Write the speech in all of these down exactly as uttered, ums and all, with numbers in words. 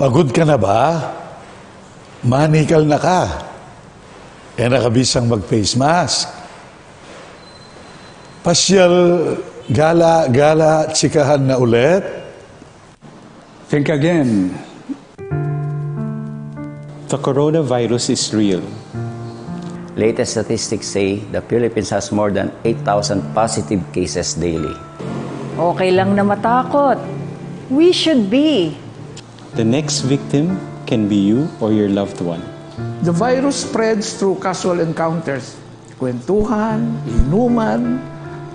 Pagod ka na ba? Manikal na ka. E na ka bisang mag-face mask. Pasyal, gala-gala, tsikahan na ulit. Think again. The coronavirus is real. Latest statistics say the Philippines has more than eight thousand positive cases daily. Okay lang na matakot. We should be. The next victim can be you or your loved one. The virus spreads through casual encounters. Kwentuhan, inuman,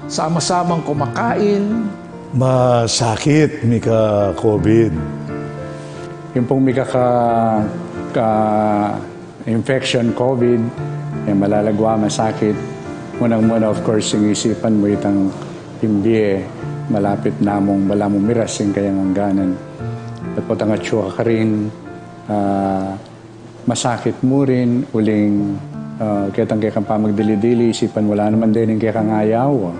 sama-samang kumakain. Masakit mika-COVID. Yung pong mika ka, ka infection, COVID, e malalagwa, masakit. Munang-muna, of course, yung isipan mu itang ing bie, malapit na mung balamu miras ing kayang angganan. At potang atsu ka karin, ah, masakit mu rin, uling, ah, ketang kekang pamagdili-dili, isipan mu la naman deni ing kekang ayaw.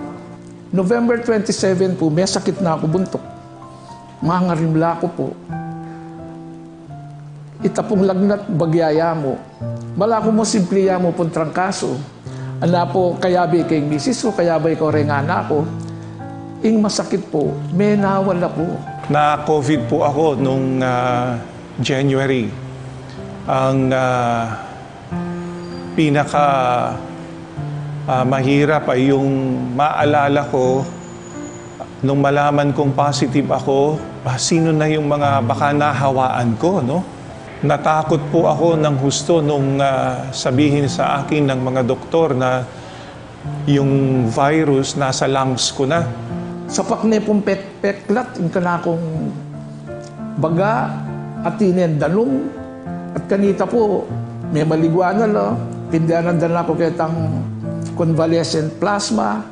November twenty-seven pu, mesakit na ku buntuk. Mangarimla ku pu. Ita pung lagnat bagya ya mu. Balaku mu simple ya mu pung trangkasu. Ana pu, kayabe ke ing misis ku, kayabe ko reng anak ku. Ing masakit pu, menawan na pu. Na-COVID pu ako nung, ah, January. Ang, ah, pinaka, ah, mahirap ay yung maalala ko nung malaman kong positive ako, ah, sino na yung mga baka nahawaan ko, no? Natakot po ako ng husto nung, ah, sabihin sa akin ng mga doktor na yung virus nasa lungs ko na. Sapak ne pung pek-, peklat ing kanakung baga, atin ne danum, at kanita pu, memaligwa na la, pindanan da na ku ketang convalescent plasma,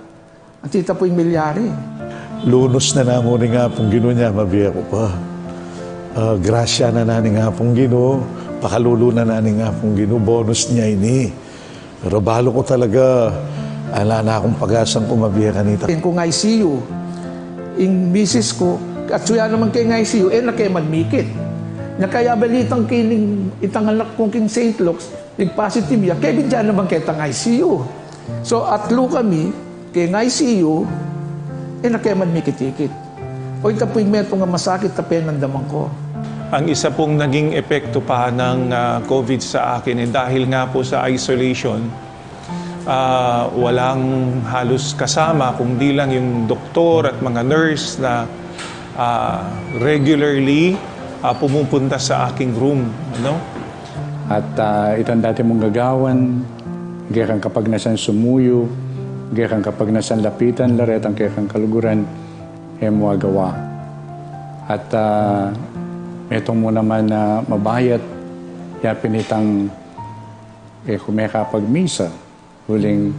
at ita pu ing milyari. Lunus na namu ning Apung Ginu, nya mabie ku pa. Ah, grasya na na ning Apung Ginu, pakalulu na na ning Apung Ginu, bonus ne ini. Pero balu ku talaga, ala na kung pag-asang kumabie kanita. Ing kung I C U, ing misis ku, atsu ya naman keng I C U, e na ke man mikit. Nya kaya balitang kining itang anak kung king Saint Luke's, nag-positive ya, kebit ya naman ketang I C U. So, atlu kami, keng I C U, e na ke man mikit-ikit. O, ita pu ing metung a masakit a penandaman ku. Ang isa pong naging epekto pa ng, ah, COVID sa akin, eh, dahil nga po sa isolation, ah, walang halos kasama, kung di lang yung doktor at mga nurse na, ah, regularly, ah, pumupunta sa aking room, ano? At, ah, itang dati mung gagawan, kekang kapagnasan sumuyu, kekang kapagnasan lapitan la retang kekang kaluguran, e mu agawa. At, ah, metung mu naman a mabayat, ya pin itang, e ku mekapagmisa, uling,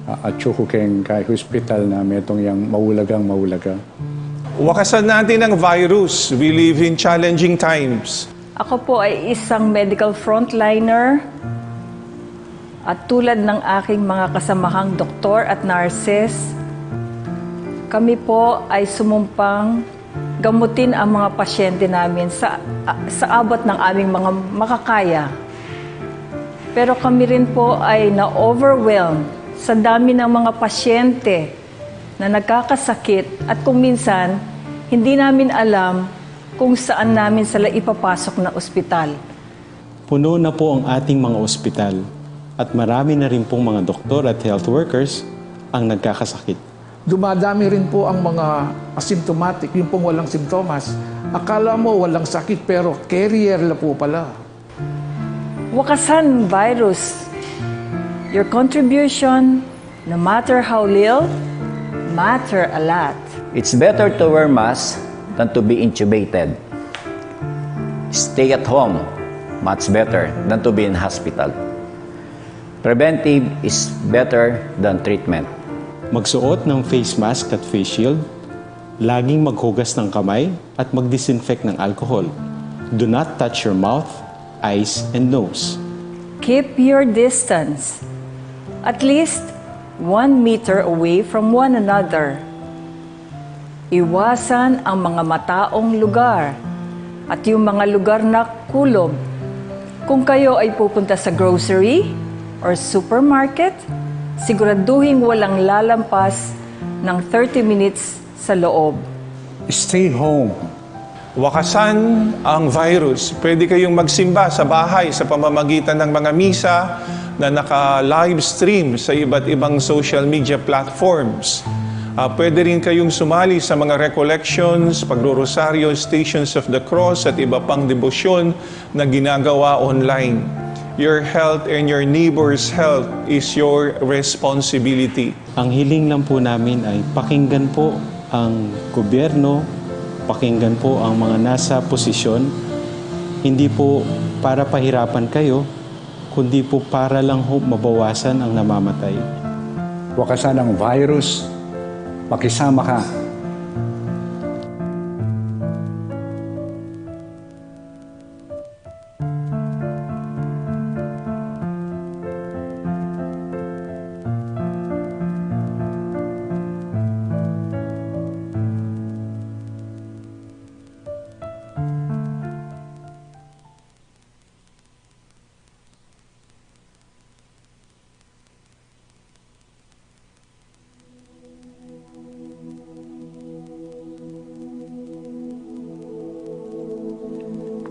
ah, atsu ku keng kay hospital na metung yang maulagang maulaga. Wakasan natin ang virus. We live in challenging times. Ako po ay isang medical frontliner at tulad ng aking mga kasamahang doktor at nurses, kami po ay sumumpang gamutin ang mga pasyente namin sa, sa abot ng aming mga makakaya. Pero kami rin po ay na-overwhelm sa dami ng mga pasyente na nagkakasakit at kung minsan, hindi namin alam kung saan namin sila ipapasok na ospital. Puno na po ang ating mga ospital at marami na rin pong mga doktor at health workers ang nagkakasakit. Dumadami rin po ang mga asymptomatic, yung pong walang simptomas. Akala mo walang sakit, pero carrier la po pala. Wakasan virus. Your contribution, no matter how little, matter a lot. It's better to wear mask than to be intubated. Stay at home, much better than to be in hospital. Preventive is better than treatment. Magsuot ng face mask at face shield. Laging maghugas ng kamay at mag-disinfect ng alcohol. Do not touch your mouth, eyes, and nose. Keep your distance, at least one meter away from one another. Iwasan ang mga mataong lugar. at yung mga lugar na kulob. Kung kayo ay pupunta sa grocery or supermarket, siguraduhing walang lalampas ng thirty minutes sa loob. Stay home. Wakasan ang virus. Pwede kayong magsimba sa bahay sa pamamagitan ng mga misa na naka-livestream sa iba't ibang social media platforms. Ah, pwede rin kayong sumali sa mga recollections, pagrorosaryo, Stations of the Cross at iba pang debosyon na ginagawa online. Your health and your neighbor's health is your responsibility. Ang hiling lang po namin ay pakinggan po ang gobyerno, pakinggan po ang mga nasa posisyon, hindi po para pahirapan kayo, kundi po para lang ho mabawasan ang namamatay. Wakasan ang virus, makisama ka.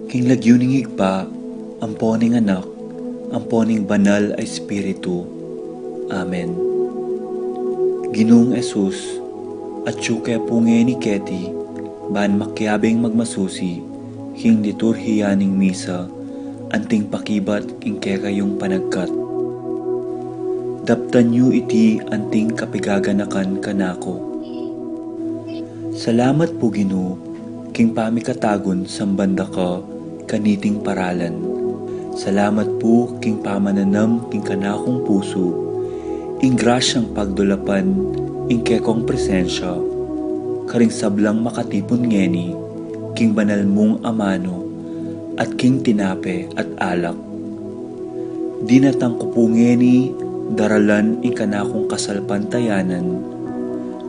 King lagyu ning Ibpa, ampo ning Anak, ampo ning Banal a Espiritu. Amen. Ginung Jesus, atyu ke pu ngeni keti, ban makiabing magmasusi king liturhiya ning misa, anting pakibat king kekayung panagkat. Daptan yu iti anting kapigaganakan kanaku. Salamat pu, Ginu, king pamikatagun samban da ka kaniting paralan. Salamat pu king pamananam king kanakung pusu ing grasyang pagdulapan ing kekong presensya karing sablang makatipun ngeni king banal mung amanu at king tinape at alak. Dinatang ku pu ngeni daralan ing kanakung kasalpantayanan,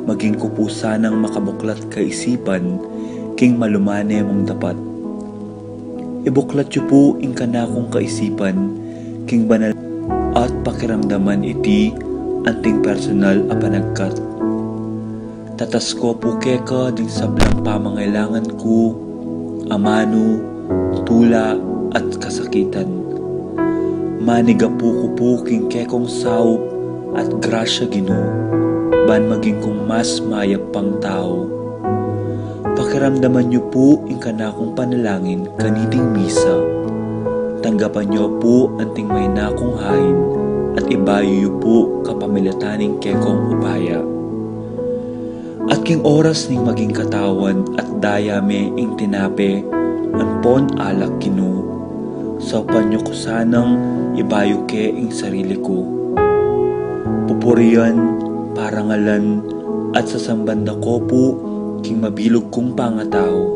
maging ku pu sanang makabuklat kaisipan king malumane mung dapat. Ibuklat yu pu ing kanakung kaisipan king banal at pakiramdaman iti anting personal a panagkat. Tatas ko pu keka ding sablang pamangailangan ku, amanu, tula, at kasakitan. Manigapu ku pu king kekong saup at grasya, Ginu, ban maging kung mas mayap pang tau. Pakiramdaman yu pu ing kanakung panalangin kaniting misa. Tanggapan yu pu anting mahinakung hain at ibayu yu pu kapamilatan ning kekong upaya. At king oras ning maging katawan at daya me ing tinape ampon alak, Ginu, saupan yu ku sanang ibayu ke ing sarili ku. Pupurian, parangalan, at sasamban da ko pu king mabilug kung pangatau.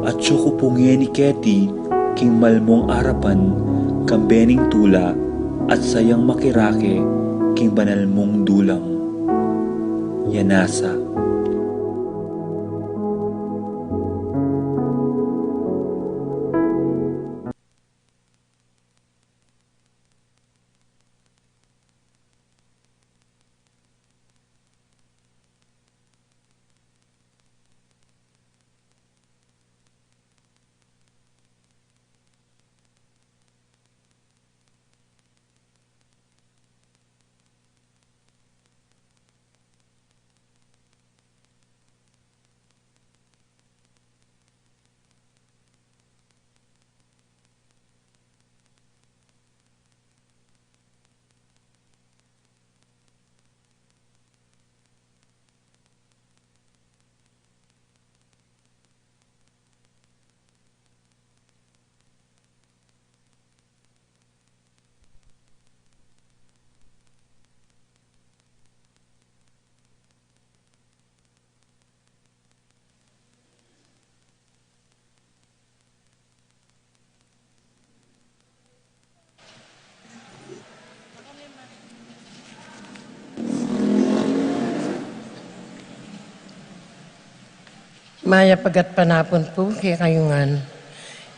Atyu ku pu ngeni keti king malmung arapan kambe ning tula at sayang makirake king banal mung dulang. Yanasa. Mayap a gatpanapun pu kekayu ngan.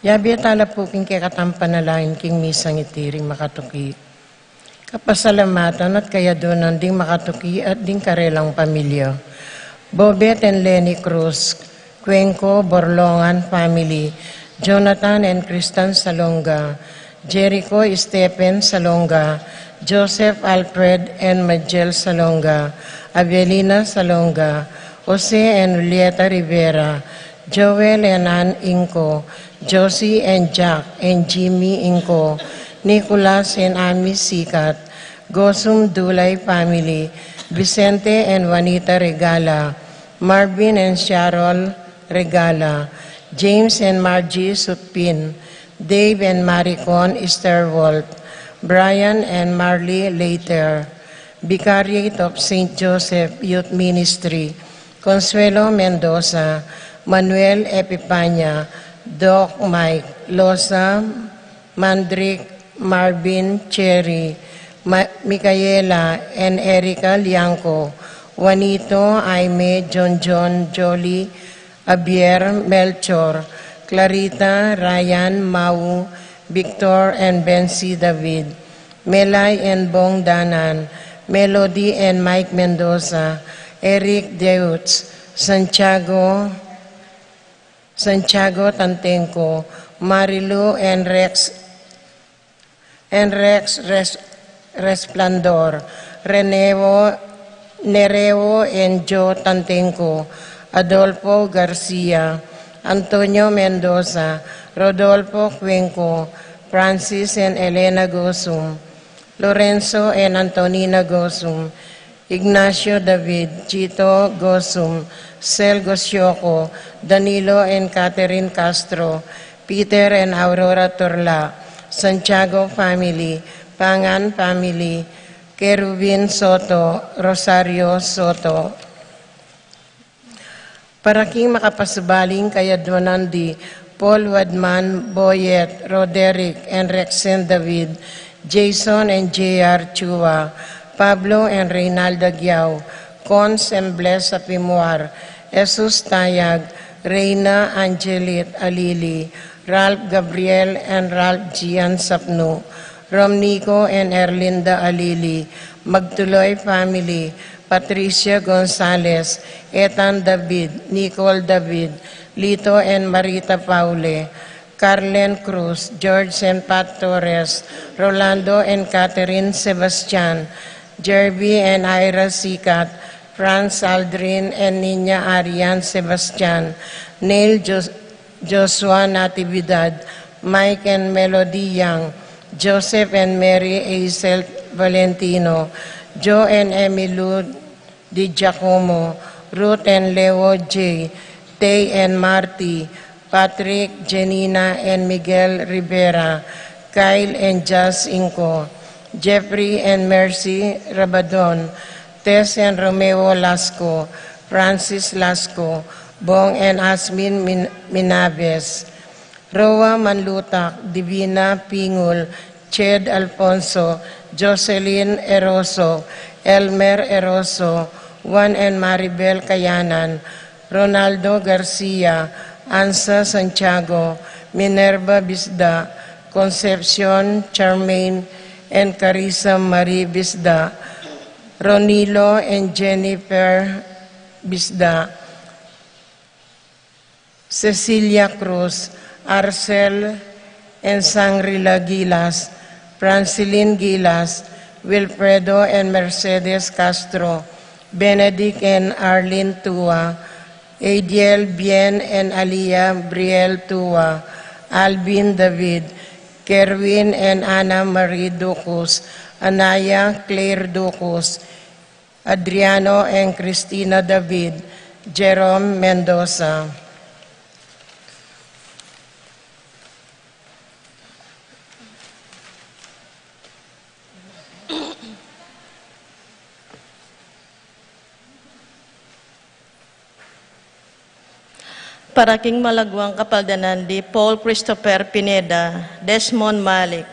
Yabe tala pu king kekatang panalangin king misang iti ring makatuki. Kapasalamatan at kayadunan ding makatuki at ding karelang pamilya. Bobet and Lenny Cruz, Cuenco, Borlongan family, Jonathan and Kristan Salonga, Jericho Stephen Salonga, Joseph Alfred and Majel Salonga, Avelina Salonga, Jose and Julieta Rivera, Joel and Ann Inco, Josie and Jack and Jimmy Inco, Nicolas and Ami Sikat, Gosum Dulay family, Vicente and Juanita Regala, Marvin and Cheryl Regala, James and Margie Sutpin, Dave and Maricon Easterwalt, Brian and Marley Later, Vicariate of Saint Joseph Youth Ministry, Consuelo Mendoza, Manuel Epipania, Doc Mike Loza, Mandrick, Marvin, Cherry, Ma- Micaela, and Erica Liangco, Juanito, Aime, John John, Jolie, Javier, Melchor, Clarita, Ryan, Mau, Victor, and Bensi David, Melay and Bong Danan, Melody and Mike Mendoza, Eric Deutz, Santiago, Santiago Tantenco, Marilu and Rex, and Rex Res- Resplandor, Renevo, Nereo and Joe Tantenco, Adolfo Garcia, Antonio Mendoza, Rodolfo Cuenco, Francis and Elena Gosum, Lorenzo and Antonina Gosum, Ignacio David, Chito Gosum, Sel Gosioco, Danilo and Catherine Castro, Peter and Aurora Turla, Santiago family, Pangan family, Kerubin Soto, Rosario Soto. Para king makapasubaling kayaduanan di Paul Wadman, Boyet, Roderick, and Rexen David, Jason and J R Chua, Pablo and Reynalda Giao, Cons and Bless Apimuar, Jesus Tayag, Reina Angelit Alili, Ralph Gabriel and Ralph Gian Sapnu, Romnico and Erlinda Alili, Magtuloy family, Patricia Gonzalez, Ethan David, Nicole David, Lito and Marita Paule, Carlen Cruz, George and Pat Torres, Rolando and Catherine Sebastian, Jerby and Ira Sikat, Franz Aldrin and Nina Arian Sebastian, Neil Jos- Joshua Natividad, Mike and Melody Young, Joseph and Mary Hazel Valentino, Joe and Emily Di Giacomo, Ruth and Leo J, Tay and Marty, Patrick, Janina and Miguel Rivera, Kyle and Jazz Inco, Jeffrey and Mercy Rabadon, Tess and Romeo Lasco, Francis Lasco, Bong and Asmin Min- Minaves, Roa Manlutak, Divina Pingul, Ched Alfonso, Jocelyn Eroso, Elmer Eroso, Juan and Maribel Kayanan, Ronaldo Garcia, Ansa Santiago, Minerva Bisda, Concepcion Charmaine and Carissa Marie Bisda, Ronilo and Jennifer Bisda, Cecilia Cruz, Arcel and Sangrila Gilas, Francilin Gilas, Wilfredo and Mercedes Castro, Benedict and Arlene Tua, Adiel Bien and Alia Briel Tua, Alvin David, Kerwin and Ana Marie Ducos, Anaya Claire Ducos, Adriano and Cristina David, Jerome Mendoza. Para king malaguang kapaldanan di Paul Christopher Pineda, Desmond Malik,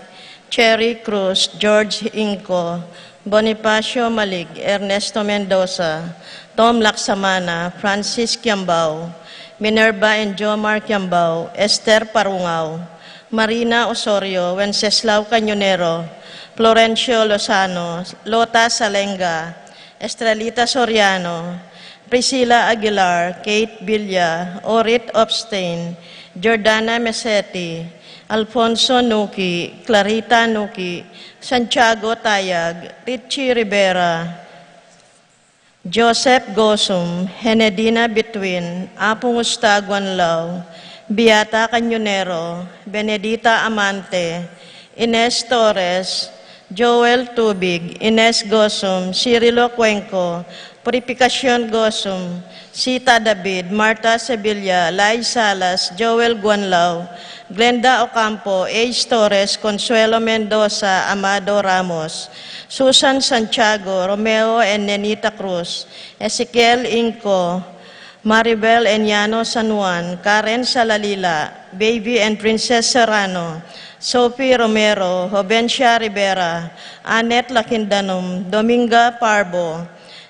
Cherry Cruz, George Inco, Bonifacio Malik, Ernesto Mendoza, Tom Laksamana, Francis Kiambao, Minerva and Jomar Kiambao, Esther Parungao, Marina Osorio, Wenceslao Cañonero, Florencio Lozano, Lota Salenga, Estrelita Soriano, Priscilla Aguilar, Kate Villa, Orit Opstein, Jordana Meseti, Alfonso Nuki, Clarita Nuki, Santiago Tayag, Richie Rivera, Joseph Gosum, Henedina Bituin, Apung Ustaguan Lau, Beata Cañonero, Benedita Amante, Ines Torres, Joel Tubig, Ines Gosum, Cirilo Cuenco, Purificacion Gosum, Sita David, Martha Sevilla, Lai Salas, Joel Guanlao, Glenda Ocampo, Ace Torres, Consuelo Mendoza, Amado Ramos, Susan Santiago, Romeo and Nenita Cruz, Ezekiel Inco, Maribel Enyano San Juan, Karen Salalila, Baby and Princess Serrano, Sophie Romero, Jovencia Rivera, Annette Lakindanum, Dominga Parbo,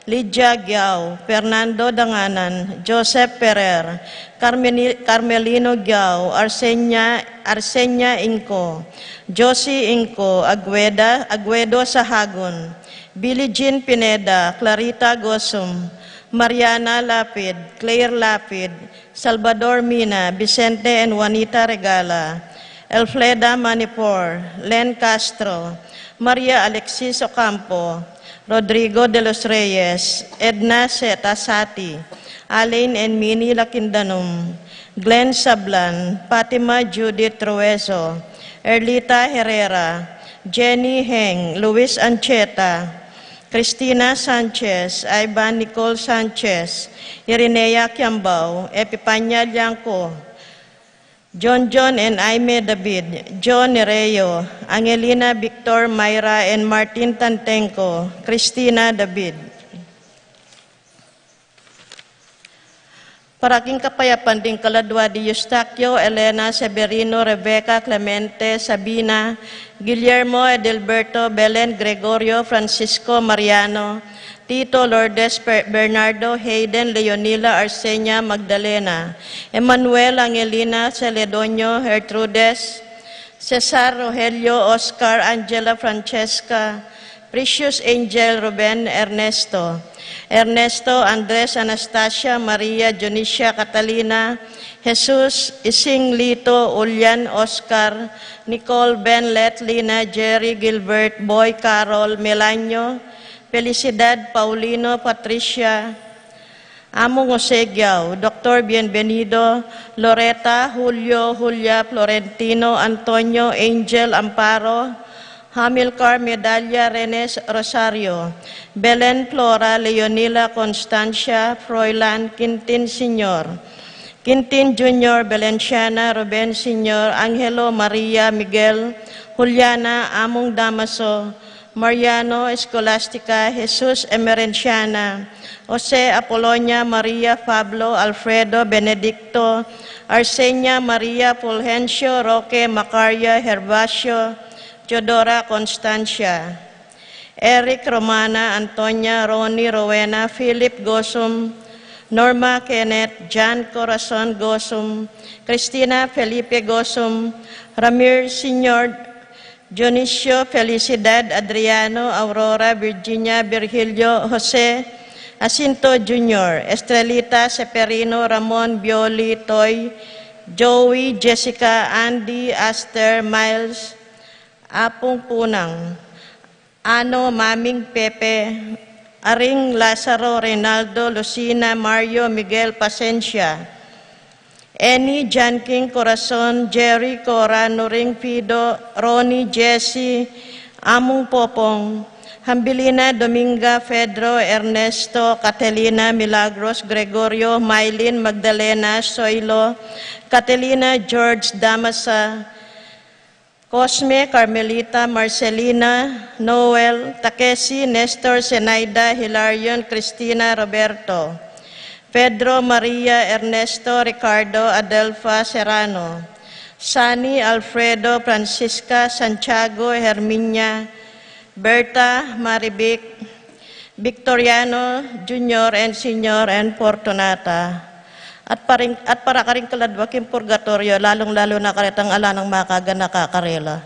Lydia Giao, Fernando Danganan, Joseph Ferrer, Carmeni-, Carmelino Giao, Arsenia, Arsenia Inco, Josie Inco, Agueda, Aguedo Sahagun, Billie Jean Pineda, Clarita Gosum, Mariana Lapid, Claire Lapid, Salvador Mina, Vicente and Juanita Regala, Elfreda Manipor, Len Castro, Maria Alexis Ocampo, Rodrigo de los Reyes, Edna Seta Sati, Alain and Minnie Lakindanum, Glenn Sablan, Fatima Judith Ruezo, Erlita Herrera, Jenny Heng, Luis Ancheta, Cristina Sanchez, Ivan Nicole Sanchez, Irinea Kiambao, Epipania Liangco, John John and Aime David, John Nereo, Angelina Victor, Myra and Martin Tantenco, Cristina David. Para king kapayapan ding kaladua di Eustaquio, Elena, Severino, Rebecca, Clemente, Sabina, Guillermo, Edilberto, Belen, Gregorio, Francisco, Mariano, Tito, Lourdes, Per-, Bernardo, Hayden, Leonila, Arsenia, Magdalena, Emmanuel, Angelina, Celedonio, Gertrudes, Cesar, Rogelio, Oscar, Angela, Francesca, Precious Angel, Ruben, Ernesto, Ernesto, Andres, Anastasia, Maria, Dionisia, Catalina, Jesus, Ising, Lito, Ulian, Oscar, Nicole, Ben, Let, Lina, Jerry, Gilbert, Boy, Carol, Melanio, Felicidad, Paulino, Patricia, Among Jose Giao, Doktor Bienvenido, Loreta, Julio, Julia, Florentino, Antonio, Angel, Amparo, Hamilcar, Medalia, Renes, Rosario, Belen, Flora, Leonila, Constancia, Froilan, Quintin, Senior, Quintin Junior, Belenciana, Ruben Senior, Angelo, Maria, Miguel, Juliana, Among Damaso, Mariano, Escolastica, Jesus, Emerenciana, Jose, Apolonia, Maria, Pablo, Alfredo, Benedicto, Arsenia, Maria, Fulgencio, Roque, Macaria, Gervasio, Teodora, Constancia, Eric, Romana, Antonia, Ronnie, Rowena, Philip Gosum, Norma, Kenneth, John, Corazon Gosum, Cristina, Felipe Gosum, Ramir Senior, Dionisio, Felicidad, Adriano, Aurora, Virginia, Virgilio, Jose, Jacinto Junior, Estrelita, Seferino, Ramon, Violi, Toy, Joey, Jessica, Andy, Aster, Miles, Apung Punang, Ano, Maming, Pepe, Aring, Lazaro, Reynaldo, Lucina, Mario, Miguel, Pasensia, Annie, John King, Corazon, Jerry, Cora, Nuring, Fido, Ronnie, Jesse, Amung Popong, Hambilina, Dominga, Pedro, Ernesto, Catalina, Milagros, Gregorio, Mylene, Magdalena, Soilo, Catalina, George, Damasa, Cosme, Carmelita, Marcelina, Noel, Takeshi, Nestor, Zenaida, Hilarion, Cristina, Roberto, Pedro, Maria, Ernesto, Ricardo, Adelfa, Serrano, Sani, Alfredo, Francisca, Santiago, Herminia, Berta, Marivic, Victoriano Junior and Senior, and Fortunata. At paring, at para karing kaladwa king purgatoryo, lalung-lalu na karetang ala nang makaganaka karela.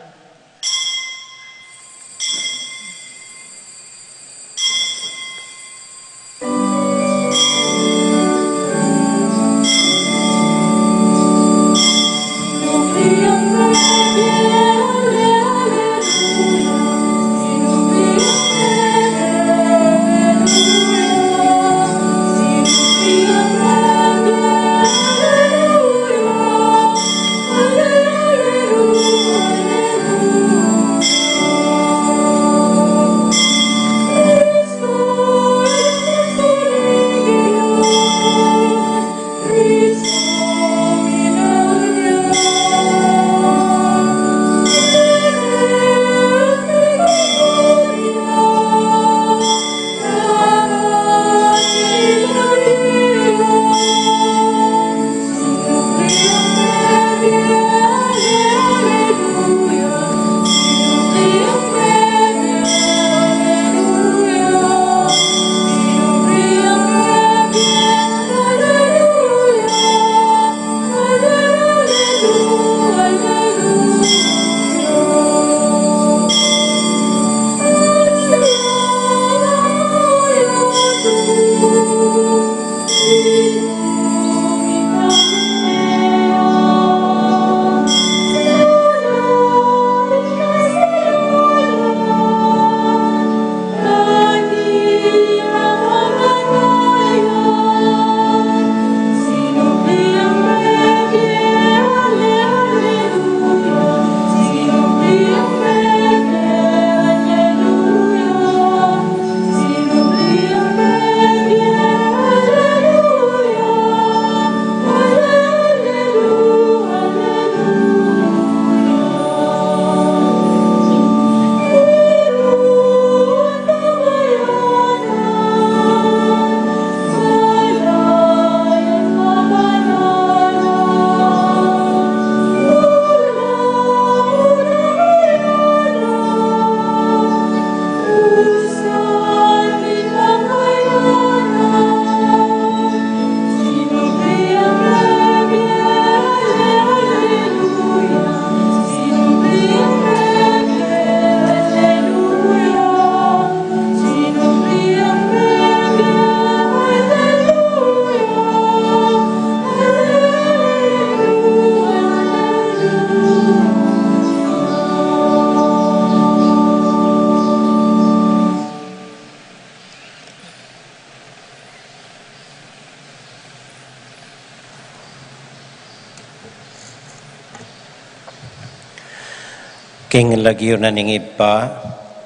King lagyu na ning Ibpa,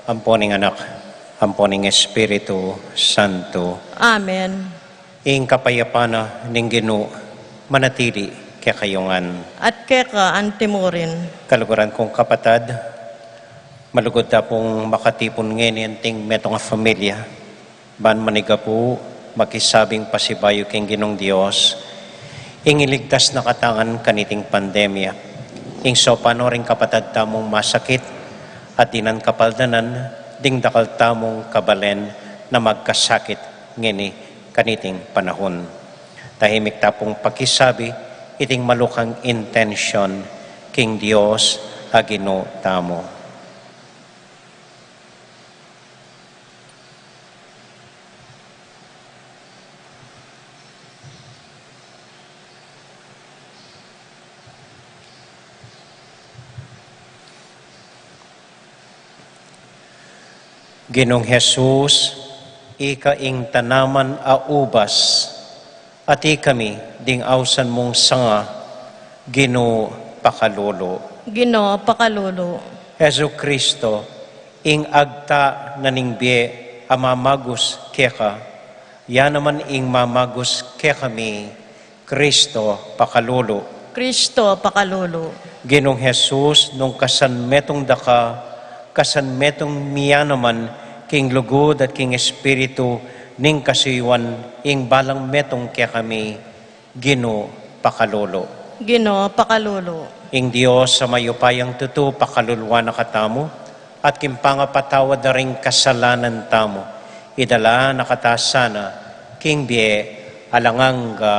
ampo ning Anak, ampo ning Espiritu Santo. Amen. Ing kapayapan na ning Ginu manatili kekayu ngan. At keka antimurin. Kaluguran kung kapatad, malugud ta pung makatipun ngeni anting metung a familia ban manigapu, makisabing pasibayu king Ginung Dios, ing iligtas na katamu ngan kaniting pandemya. Ing saupan no ring kapatad tamung masakit, at dinan kapaldanan ding dakal tamung kabalen na magkasakit ngeni kaniting panahun. Tahimik ta pung pakisabi iting malukang intensyon king Dios a Ginu tamu. Ginung Jesus, ika ing tanaman a ubas, at ikami ding ausan mung sanga, Ginu, pakalulu. Ginu, pakalulu. Jesucristo, ing agta na ning bie a mamagus keka, ya naman ing mamagus kekami, Cristo, pakalulu. Cristo, pakalulu. Ginung Jesus, nung kasan metung daka, kasan metung mi ya naman king lugud at king espiritu ning kasuyuan ing balang metung kekami, Ginu, pakalulu. Ginu, pakalulu. Ing Dios a mayupayang tutu, pakaluluan na katamu, at king pangapatawad da ring kasalanan tamu, idala na kata sana king bie alang angga.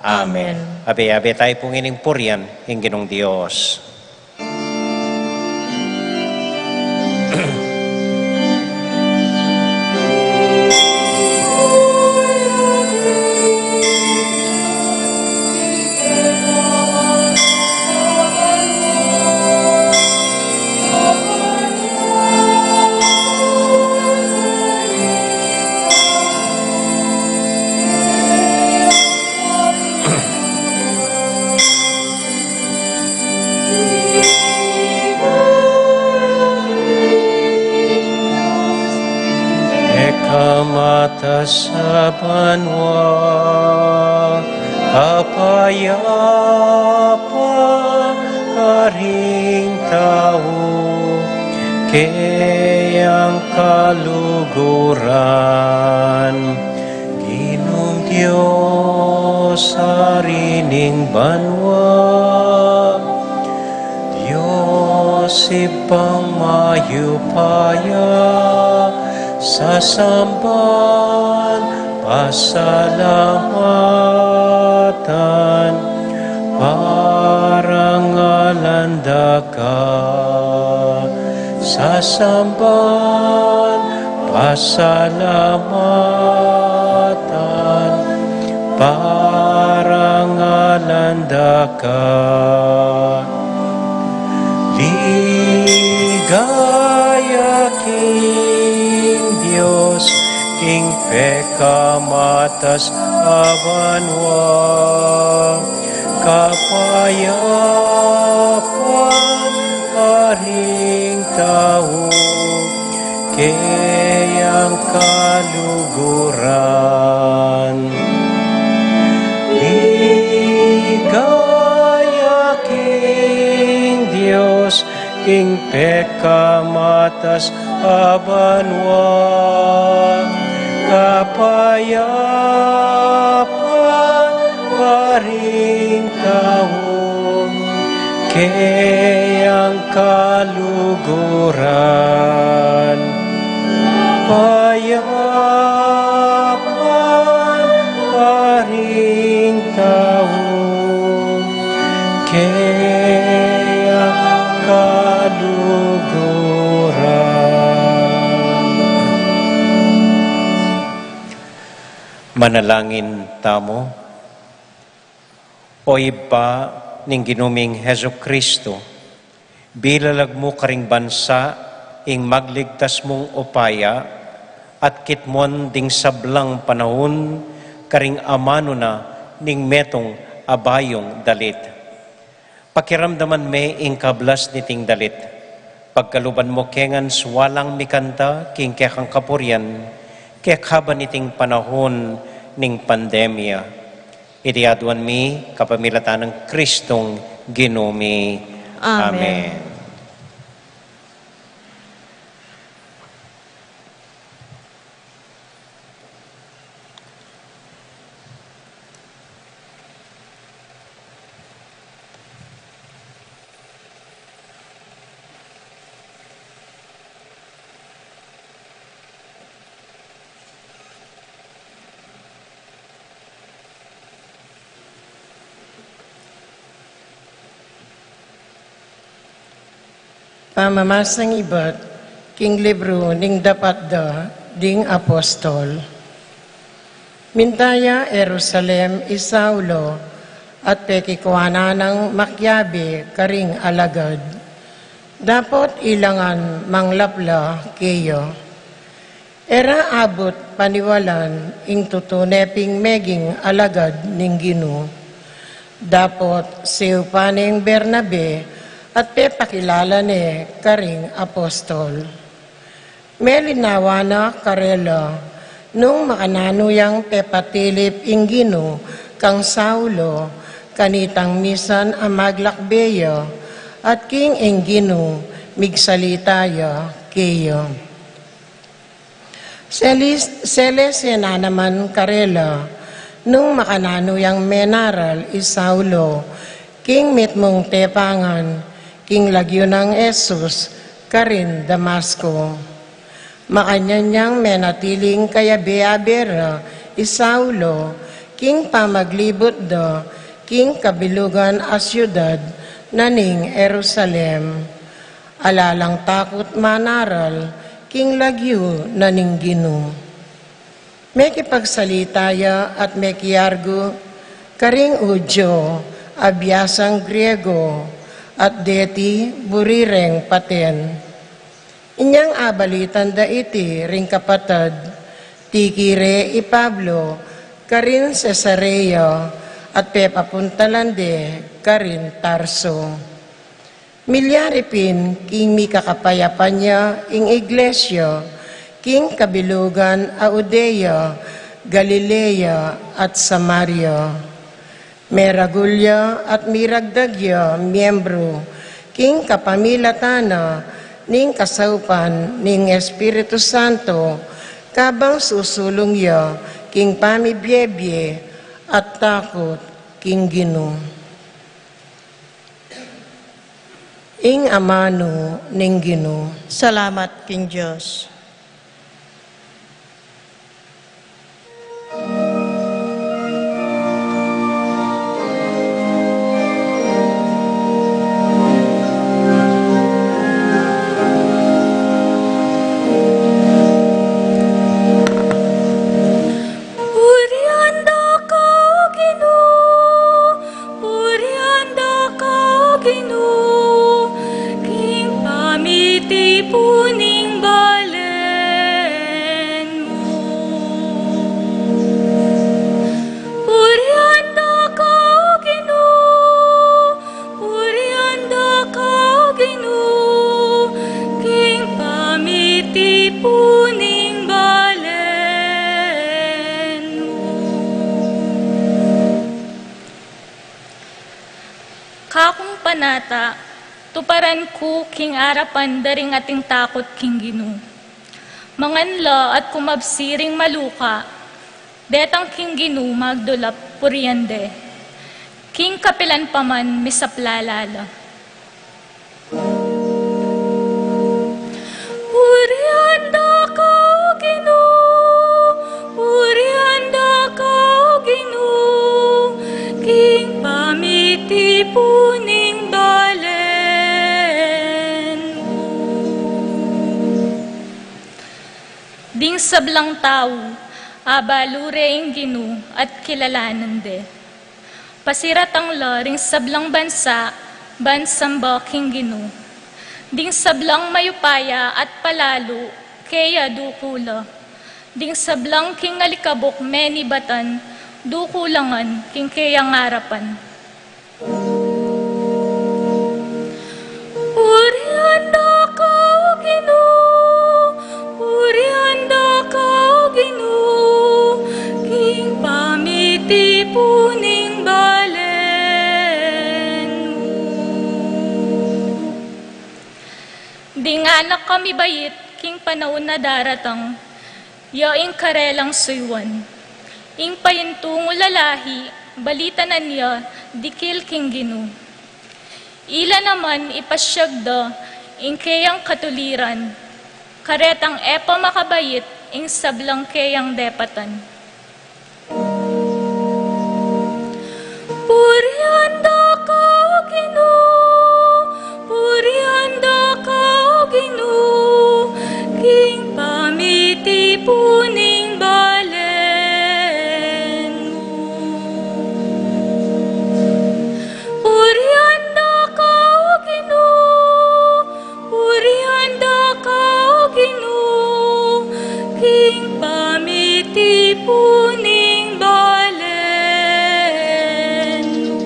Amen. Amen. Abe, abe tayo pung ining purian ing Ginung Dios. Ika matas a banua, kapayapa karing tau, keyang kaluguran. Ginung Dios, Ari ning banua, Dios Ibpang mayupaya, sasamban, pasalamatan, parangalan da ka, sasamban, pasalamatan, parangalan da ka. Ligaya king Dios, king pekamatas a banua, kapayapan karing tau, keyang kaluguran. Ligaya king Dios, king pekamatas a banua, kapayapan karing tau, keyang kaluguran. Kapayapan karing tau, keyang kaluguran. Manalangin tamu. O Ibpa ning Ginu ming Jesucristo, bilalag mu karing bansa ing magligtas mung upaya, at kitmuan ding sablang panahun karing amanu na ning metung a bayung dalit. Pakiramdaman me ing kablas niting dalit. Pagkaluban mu ke ngan sualang mikanta king kekang kapurian, kekaba niting panahun ning pandemia. Iti aduan mi kapamilatan nang Kristong Ginu mi. Amen. Amen. Pamamasang ibat king libru ning Dapat da ding Apostol. Minta ya Jerusalem i Saulo at pekikuanan nang makiabe karing alagad. Dapot ila ngan manglapla keya. E ra abut paniwalan ing tutune ping meging alagad ning Ginu. Dapot siyupan neng Bernabe at pepakilala ne karing apostol. Melinawa na karela nung makananu yang pepatilip ing Ginu kang Saulo, kanitang misan a maglakbe ya, at king ing Ginu migsalita ya keya. Seli-, selese na naman karela nung makananu yang menaral i Saulo king mitmung tepangan, king lagyu nang Jesus karin Damasco. Makanyan yang menatiling kayabe-abe ra i Saulo king pamaglibut da king kabilugan a siudad na ning Jerusalem. Ala lang takut manaral king lagyu na ning Ginu. Mekipagsalita ya at mekiargu karing Judio a biasang Griego, at deti buri reng paten. Inyang abalitan da iti ring kapatad, tikire i Pablo karin Cesarea at pepapuntalan de karin Tarso. Milyari pin king mikakapayapan ya ing iglesia king kabilugan a Judea, Galilea, at Samaria. Meragul ya at miragdag ya miembru king kapamilatan na ning kasaupan ning Espiritu Santo, kabang susulung ya king pamibiebie at takut king Ginu. Ing amanu ning Ginu. Salamat king Dios. Purian da ka, O Ginu, purian da ka, O Ginu, king pamitipun ning balen mu. Purian da ka, O Ginu, purian da ka, O Ginu, king pamitipun ning balen mu. Kakung panata, tuparan ku king arapan da ring ating takut king Ginu. Mangan la at kumabsi ring maluka, detang king Ginu magdulap purian de, king kapilan pa man misaplala la. Purian da ka, O Ginu, purian da ka, O Ginu, king pamitipun ning balen mu. Ding sablang tau, abalu re ing Ginu at kilalanan de. Pasiratang la ring sablang bansa ban samba king Ginu. Ding sablang mayupaya at palalu keya duku la. Ding sablang king alikabuk menibatan duku la ngan king keyang arapan. Purian da ka, O Ginu, purian da ka, O Ginu, king pamitipun ning balen mu. Ding anak a mibait king panaun a daratang, ya ing karelang suyuan. Ing paintungu lalahi, balitanan ya dikil king Ginu. Ila naman ipasiag da ing keyang katuliran, karetang e pa makabait ing sablang keyang depatan. Purian da ka, O Ginu, purian da ka, O Ginu, king pamitipun ning balen mu. Purian da ka, O Ginu, purian da ka, O Ginu, king pamitipun ning balen mu.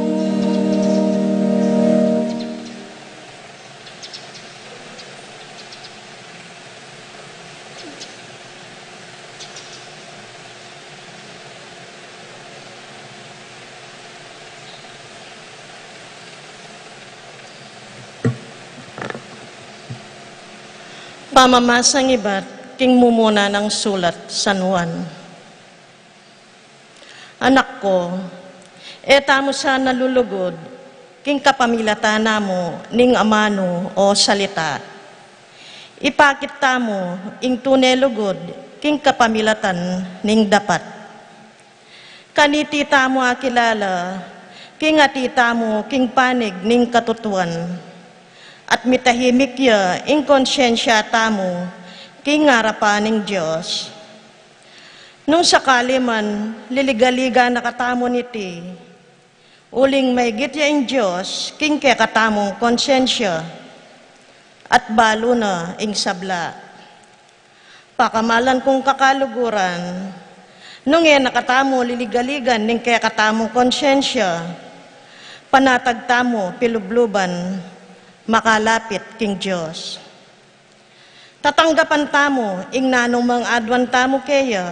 Pamamasang ibat king mumuna nang sulat San Juan. Anak ko, e tamu sana lulugud king kapamilatan namu ning amanu o salita. Ipakit tamu ing tune lugud king kapamilatan ning dapat. Kaniti tamu akilala, king ati tamu king panig ning katutuan, at mitahimik ya ing konsyensya tamu king arapan ning Dios. Nung sakali man liligaligan na katamu niti, uling maigit ya ing Dios king kekatamung konsyensya, at balu na ing sabla. Pakamalan kung kakaluguran, nung e na katamu liligaligan ning kekatamung konsyensya, panatag tamu pilubluban makalapit king Dios. Tatanggapan tamu ing nanumang aduan tamu keya,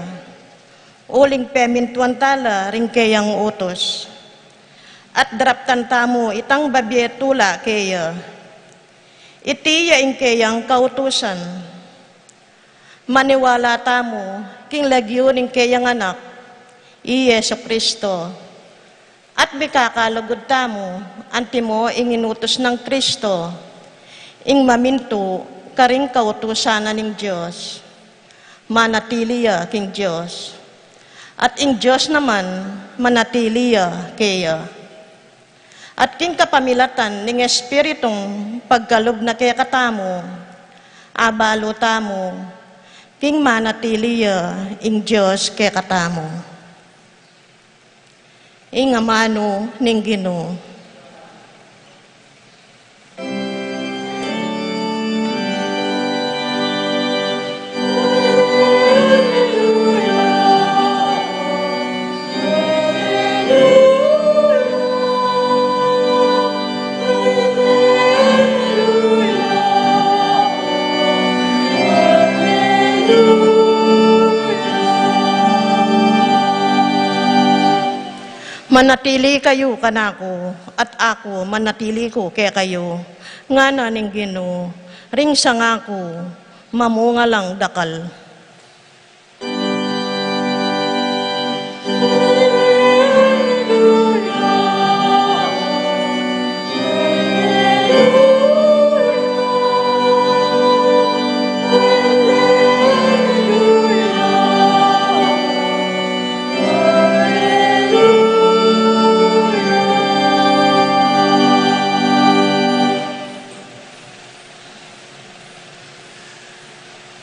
uling pemintuan tala ring keyang utus, at daraptan tamu itang babie tula keya. Iti ya ing keyang kautusan. Maniwala tamu king lagyu ning keyang Anak, i Jesu Kristo, at mikakalugud tamu antimo ing inutus nang Kristo, ing mamintu karing kautusan na ning Dios. Manatili ya king Dios, at ing Dios naman manatili ya keya. At king kapamilatan ning Espiritung pagkalub na kekatamu, abalu tamu king manatili ya ing Dios kekatamu. Ing amanu ning Ginu. Manatili kayu kanaku, at aku manatili ku kekayu, ngana ning Ginu, ring sanga ku, mamunga lang dakal.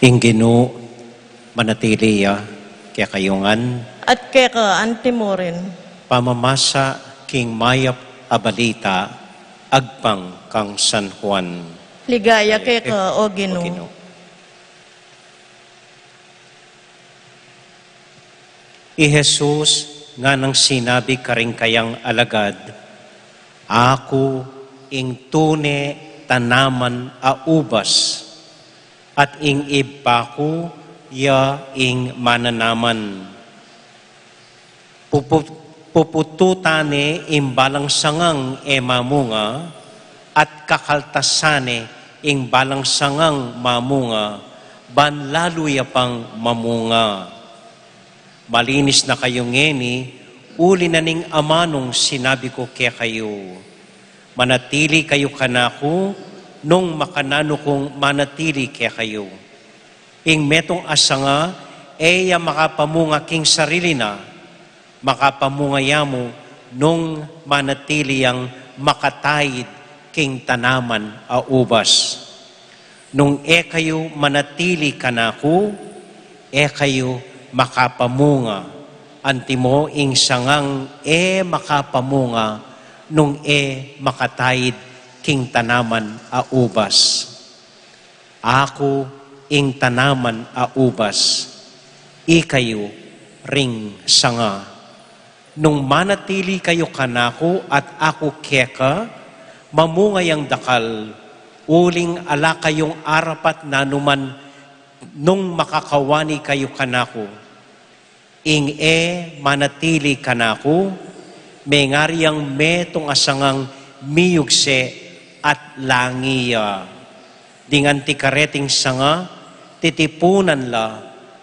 Ing Ginu manatili ya kekayu ngan. At keka antimurin. Pamamasa king mayap a balita agpang kang San Juan. Ligaya keka, o Ginu. I Jesus nganang sinabi karing kayang alagad, "Aku ing tune tanaman a ubas, at ing Ibpa ku ya ing mananaman. Pupu-, pupututan ne ing balang sangang e mamunga, at kakaltasan ne ing balang sangang mamunga, ban lalu ya pang mamunga. Malinis na kayu ngeni, uli na ning amanung sinabi ku kekayu. Manatili kayu kanaku, nung makananu kung manatili kekayu. Ing metung a sanga, e ya makapamunga king sarili na, makapamunga ya mu nung manatili yang makataid king tanaman a ubas. Nung e kayu manatili kanaku, e kayu makapamunga, antimo ing sangang e makapamunga nung e makataid king tanaman a ubas. Aku ing tanaman a ubas, ikayu ring sanga. Nung manatili kayu kanaku at aku keka, mamunga yang dakal, uling ala kayung arapat nanuman nung makakawani kayu kanaku. Ing e manatili kanaku, mengari yang metung a sangang miyugse at langi ya. Ding anti kareting sanga, titipunan la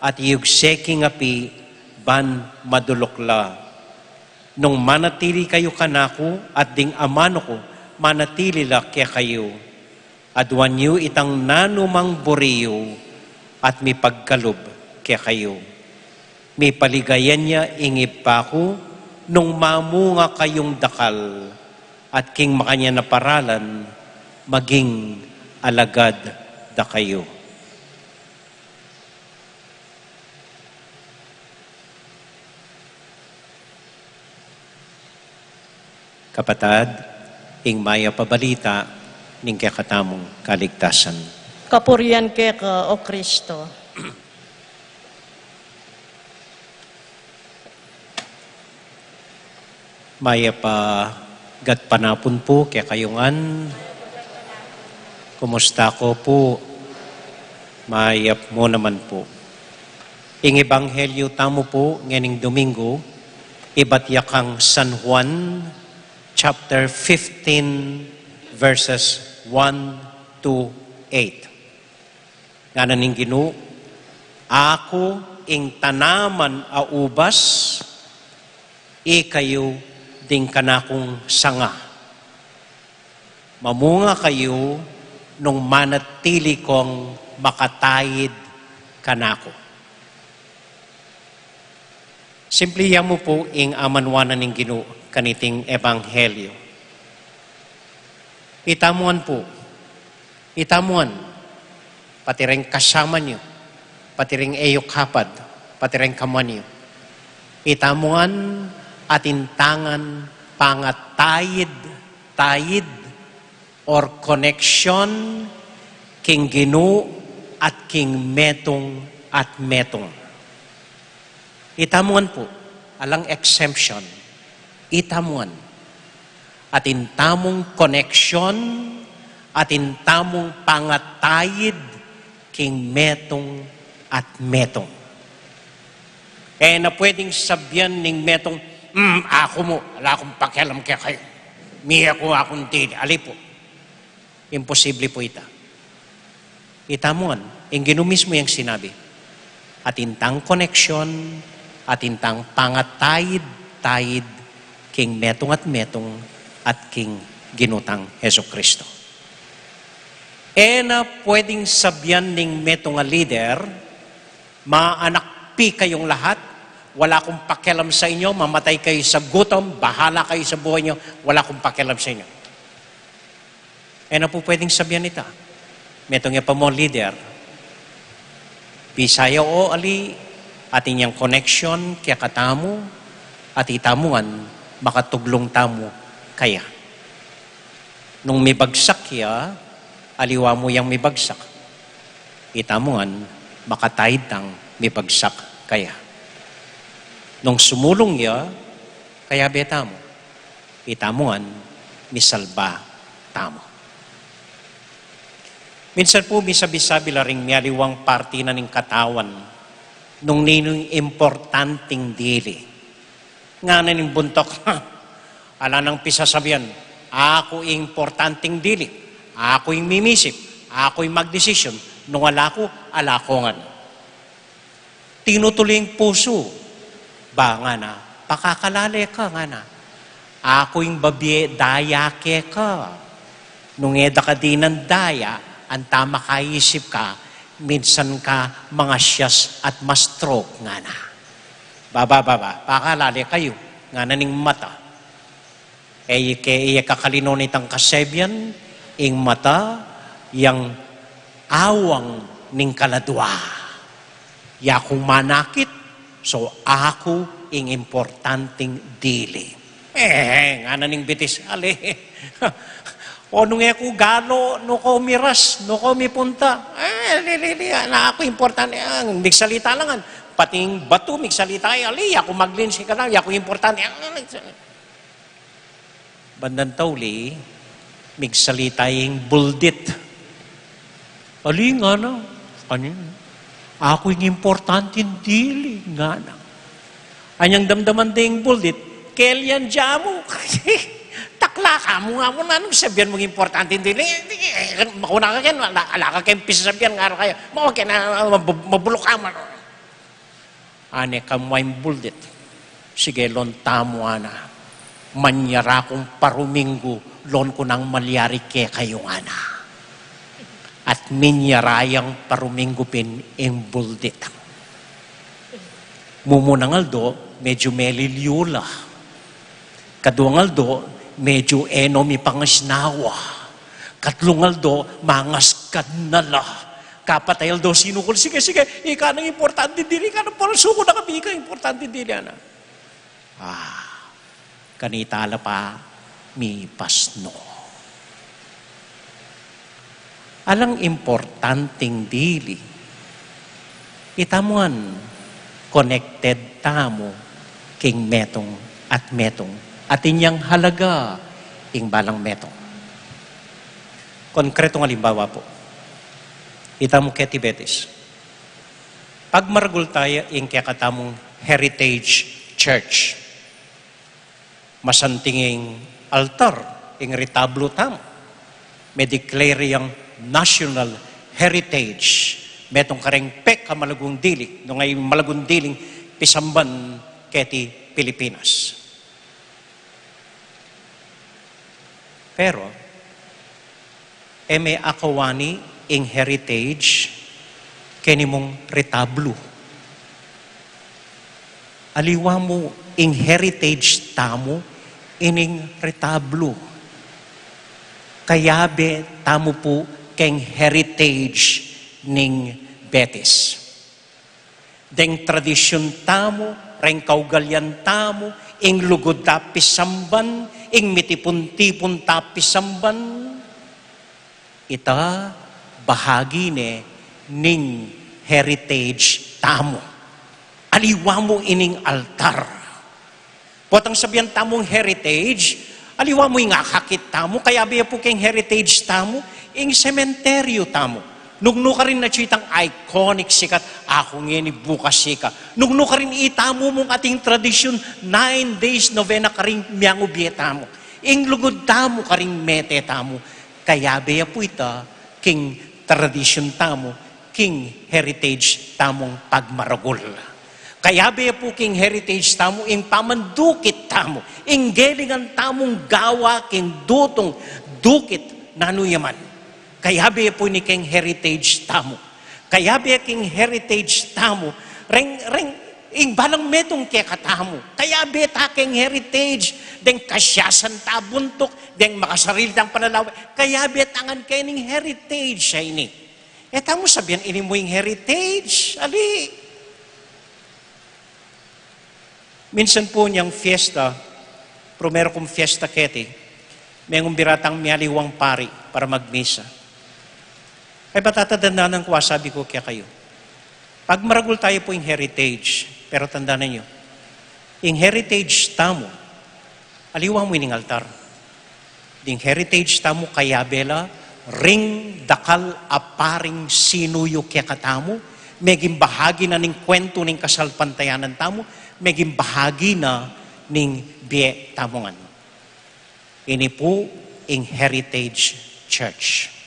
at yugse king api ban maduluk la. Nung manatili kayu kanaku at ding amanu ku manatili la kekayu, aduan yu itang nanumang buri yu at mipagkalub kekayu. Mipaligayan ya ing Ibpa ku Nung mamunga kayung dakal at king makanyan a paralan, maging alagad da kayu. Kapatad, ing mayap a balita ning kekatamung kaligtasan. Kapurian keka, O Kristo. Mayap a gatpanapun pu kekayu ngan. Kumusta ko pu? Mayap mu naman pu. Ing ebanghelyu tamu pu ngening Domingo, ibat ya kang San Juan, chapter fifteen, verses one to eight. Ngana ning Ginu, "Aku ing tanaman a ubas, ikayu ding kanakung sanga. Mamunga kayu nung manatili kong makataid kanaku." Simple ya mu pu ing amanwanan ning Ginu kaniting ebanghelyu. Itamu ngan pu, itamu ngan, pati ring kasama yu, pati ring e yu kapad, pati ring kamuan yu. Itamu ngan atin tangan pangataid, taid, or connection king Ginu at king metung at metung. Itamu ngan pu, alang exemption. Itamu ngan. Atin tamung connection, atin tamung pangataid king metung at metung. E na pwedeng sabian ning metung, "Hmm, aku mu, ala kung pakialam kekayu. Mie ku akung dili." Ali pu. Imposible pu ita. Itamu ngan, ing Ginu mismu yang sinabi, atin tang connection, atin tang pangataid-taid king metung at metung at king Ginu tang Jesucristo. E na pwedeng sabian ning metung a leader, "Manakpi kayung lahat, wala kung pakialam sa inyo, mamatay kayu sa gutom, bahala kayu sa buhay nyo, wala kung pakialam sa inyo." E na pu pwedeng sabian ita. Metung ya pa mu a leader, bisa ya o ali, atin yang connection kekatamu, at itamu ngan makatuglung tamu kaya. Nung mibagsak ya, aliwa mu yang mibagsak, itamu ngan makataid tang mibagsak kaya. Nung sumulung ya, kayabe tamu, itamu ngan misalba tamu. Minsan pu, misabi-sabi la ring mialiwang parti na ning katawan nung ninung importanting dili. Ngana ning buntuk, "Ala nang pisasabian, aku ing importanting dili, aku ing mimisip, aku ing magdesisyon, nung ala ku, ala ku ngan." Tinutuling pusu. Ba, ngana, pakakalale ka, ngana. Aku ing babie daya keka. Nung e da ka dinan daya, antam a kaisip ka, minsan ka mangasyas at ma-stroke, ngana. Ba, ba, ba, ba, pakakalale kayu, ngana ning mata. E ke, e kakalino nitang kasebian, ing mata, yang awang ning kaladua. Ya kung manakit, so aku ing importanting dili. E, ngana ning bitis, ali. O nung e ku galo, nu ku miras, nu ku mipunta. E, li, li, li, ala ku importante, e, migsalita la ngan. Pati ing batu, migsalita, e, ali, ya ku maglinsi ka na, ya ku importante. E, Bandang tauli, migsalita ing buldit. Ali, ngana, kanyan, aku ing importanting dili, ngana. Anyang damdaman ding buldit, kelian jamu. Takla ka mu, nga mu, nanung sabian mung importanting dili? Makuna ka ken, ala, ala ka ken pisasabian, ngana kaya. Mau ken, ah, mab-, mabuluk ka mu. Ane kamu ing buldit, sige, lon tamu, ngana. Manyara kung paruminggu, lon ku nang malyari kekayu, ngana. At minyara yang paruminggu pin ing buldit. Mumunang aldo, medyu melilyu la. Kaduang aldo, medyu e no mipangasnawa. Katlung aldo, mangaskad na la. Kapat a aldo, sinukul, sige, sige, ika nang importante dili, ika nang parasuku na kami, ika importante dili, ana. Ah, kanita la pa mipasno. Alang importanteng dili, itamu ngan connected tamu king metung at metung, at inyang halaga ing balang metung. Konkretong alimbawa pu, itamu keti Betis. Pagmaragul taya ing kekatamung heritage church. Masanting ing altar, ing retablo tamu. Me-declare yang national heritage. Metung kareng pekamalagung dili, nung ing malagung diling pisamban keti Pilipinas. Pero, e me akawani ing heritage keni mung retablo. Aliwa mu ing heritage tamu ining retablo. Kayabe tamu pu keng heritage ning Betis. Deng tradisyun tamu, reng kaugalian tamu, ing lugud da pisamban, ing mitipun-tipun da pisamban, ita bahagi ne ning heritage tamu. Aliwa mu ining altar. Potang sabian tamung heritage, aliwa mu ing akakit tamu, kayabe ya pu keng heritage tamu, ing sementeryu tamu. Nung nukarin atyu itang iconic sikat, aku ngeni bukas ika. Nung nukarin itamu mung ating tradisyun, nine days novena karing miangu bie tamu. Ing lugud tamu karing mete tamu, kayabe ya pu ita king tradisyun tamu, king heritage tamung pagmaragul. Kayabe ya pu king heritage tamu, ing pamandukit tamu, ing gelingan tamung gawa king dutung dukit nanu ya man. Kayabe ya pu ini king heritage tamu. Kayabe ya king heritage tamu. Reng, reng, ing balang metung kekatamu. Kayabe ta king heritage, deng kasiasan ta buntuk, deng makasarili tang panalawa. Kayabe ta ngan kening heritage a ini. E tamu sabian ini mu ing heritage, ali. Minsan pu inyang fiesta, primero kung fiesta keti, mengumbira tang mialiwang pari para magmisa. Kaya patatandanan ku, sabi ku kekayu, pagmaragul tayu pu ing heritage, pero tandanan yu, ing heritage tamu, aliwa mu ining altar. Ding heritage tamu kayabe la ring dakal a paring sinuyu kekatamu, meging bahagi na ning kwentu ning kasalpantayanan tamu, meging bahagi na ning bie tamu ngan. Ini pu ing heritage church.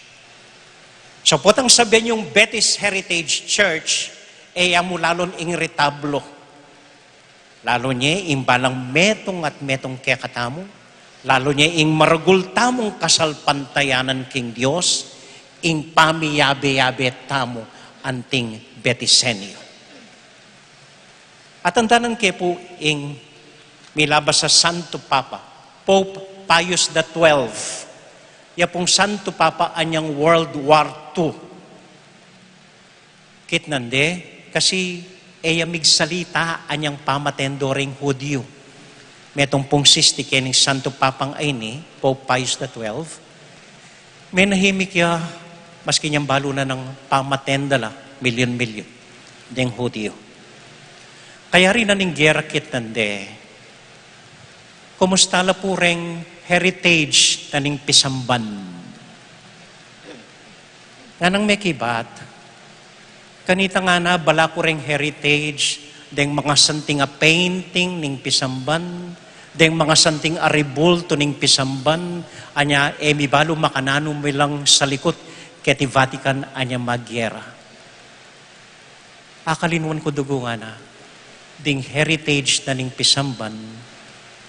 So, potang sabian yung Betis Heritage Church, e ya mu lalun ing retablo. Lalu ne ing balang metung at metung kekatamu, lalu ne ing maragul tamung kasalpantayanan king Dios, ing pamiyabe-yabe tamu anting Betisenyo. At tandanan ke pu ing milabas a Santo Papa, Pope Pius the twelfth. Ya pung Santo Papa anyang World War two. Kitnan de, kasi e ya migsalita anyang pamaten do ring Hudiyu. Metung pung sisti kening Santo Papang ini, Pope Pius the twelfth, menahimik ya, maski nyang balu na nang pamaten da la, milyon-milyon deng Hudiyu. Kayari na ning gera, kitnan de, kumusta la pu reng heritage na ning pisamban? Nganang mekibat, kanita ngana bala ku reng heritage, deng mangasanting a painting ning pisamban, deng mangasanting a ribultu ning pisamban, anya e mi balu makananu mi lang salikut keti Vatican anya magyera. Akalinwan ku dugu ngana, ding heritage na ning pisamban,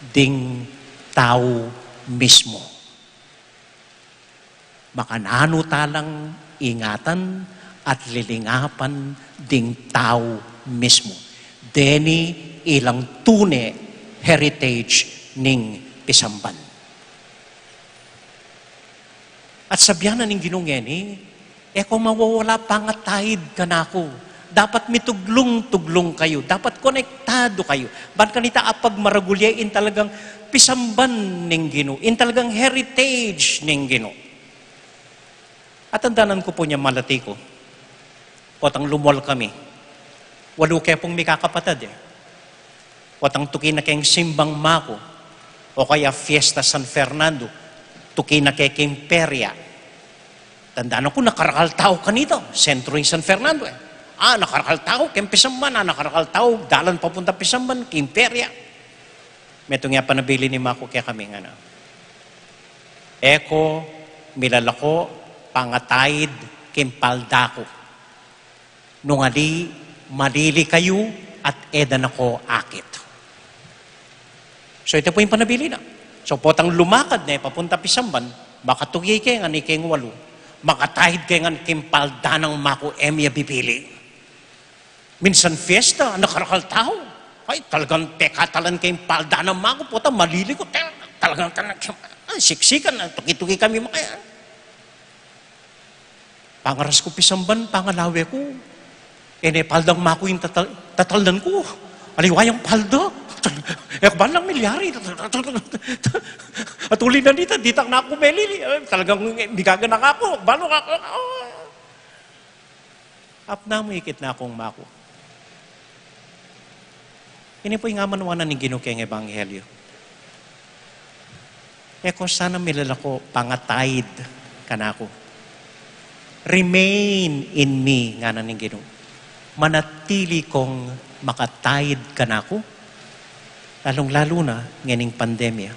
ding tau mismu. Makananu ta lang ingatan at lilingapan ding tau mismu. Deni ilang tune heritage ning pisamban. At sabian na ning Ginu ngeni, e ko mawawala pangataid kanaku. Dapat mituglung-tuglung kayu. Dapat konektadu kayu. Ban kanita apagmaragul ya in talagang pisamban ning Ginu. In talagang heritage ning Ginu. At tandanan ku pu nya malati ku. Potang lumwal kami. Walu ke pung mikakapatad e. Potang tuki na keng simbang maku. O kaya fiesta San Fernando. Tuki na ke keng perya. Tandanan ku nakarakal tau kanita. Sentro ing San Fernando e. Ah, nakarakal tau keng pisamban, ah, nakarakal tau dalan papunta pisamban, keng perya. Metung ya panabilin ni maku kekami ngana. E ko milalako pangataid keng palda ku. Nung ali, malili kayu at e da na ko akit. So, ita pu ing panabilin na. So, potang lumakad ne papunta pisamban, makatuki ke ngan ikeng walu, makataid ke ngan keng palda nang maku, e mi ya bibili. Minsan fiesta, nakarakal tau. Ay, talagang pekatalan ke ing palda nang maku, pota, malili ku, tal-, talagang, talagang, ah, siksikan na, tuki-tuki kami makaya. Pangaras ku pisamban, pangalawe ku, e ne paldang maku ing tatal-, tatalnan ku. Aliwa yang palda. E ku ba lang milyari. At uli na nita, ditak na ku melili. Ay, talagang migaganaka ku. Balo ka, ah. Apnamu ikit na kung maku. Ini pu ing amanuan ning Ginu keng ebanghelyo. E ko sana milalako pangataid kanaku. Remain in me, ngana ning Ginu. Manatili kong makataid kanaku. Lalung-lalu na ngening pandemya,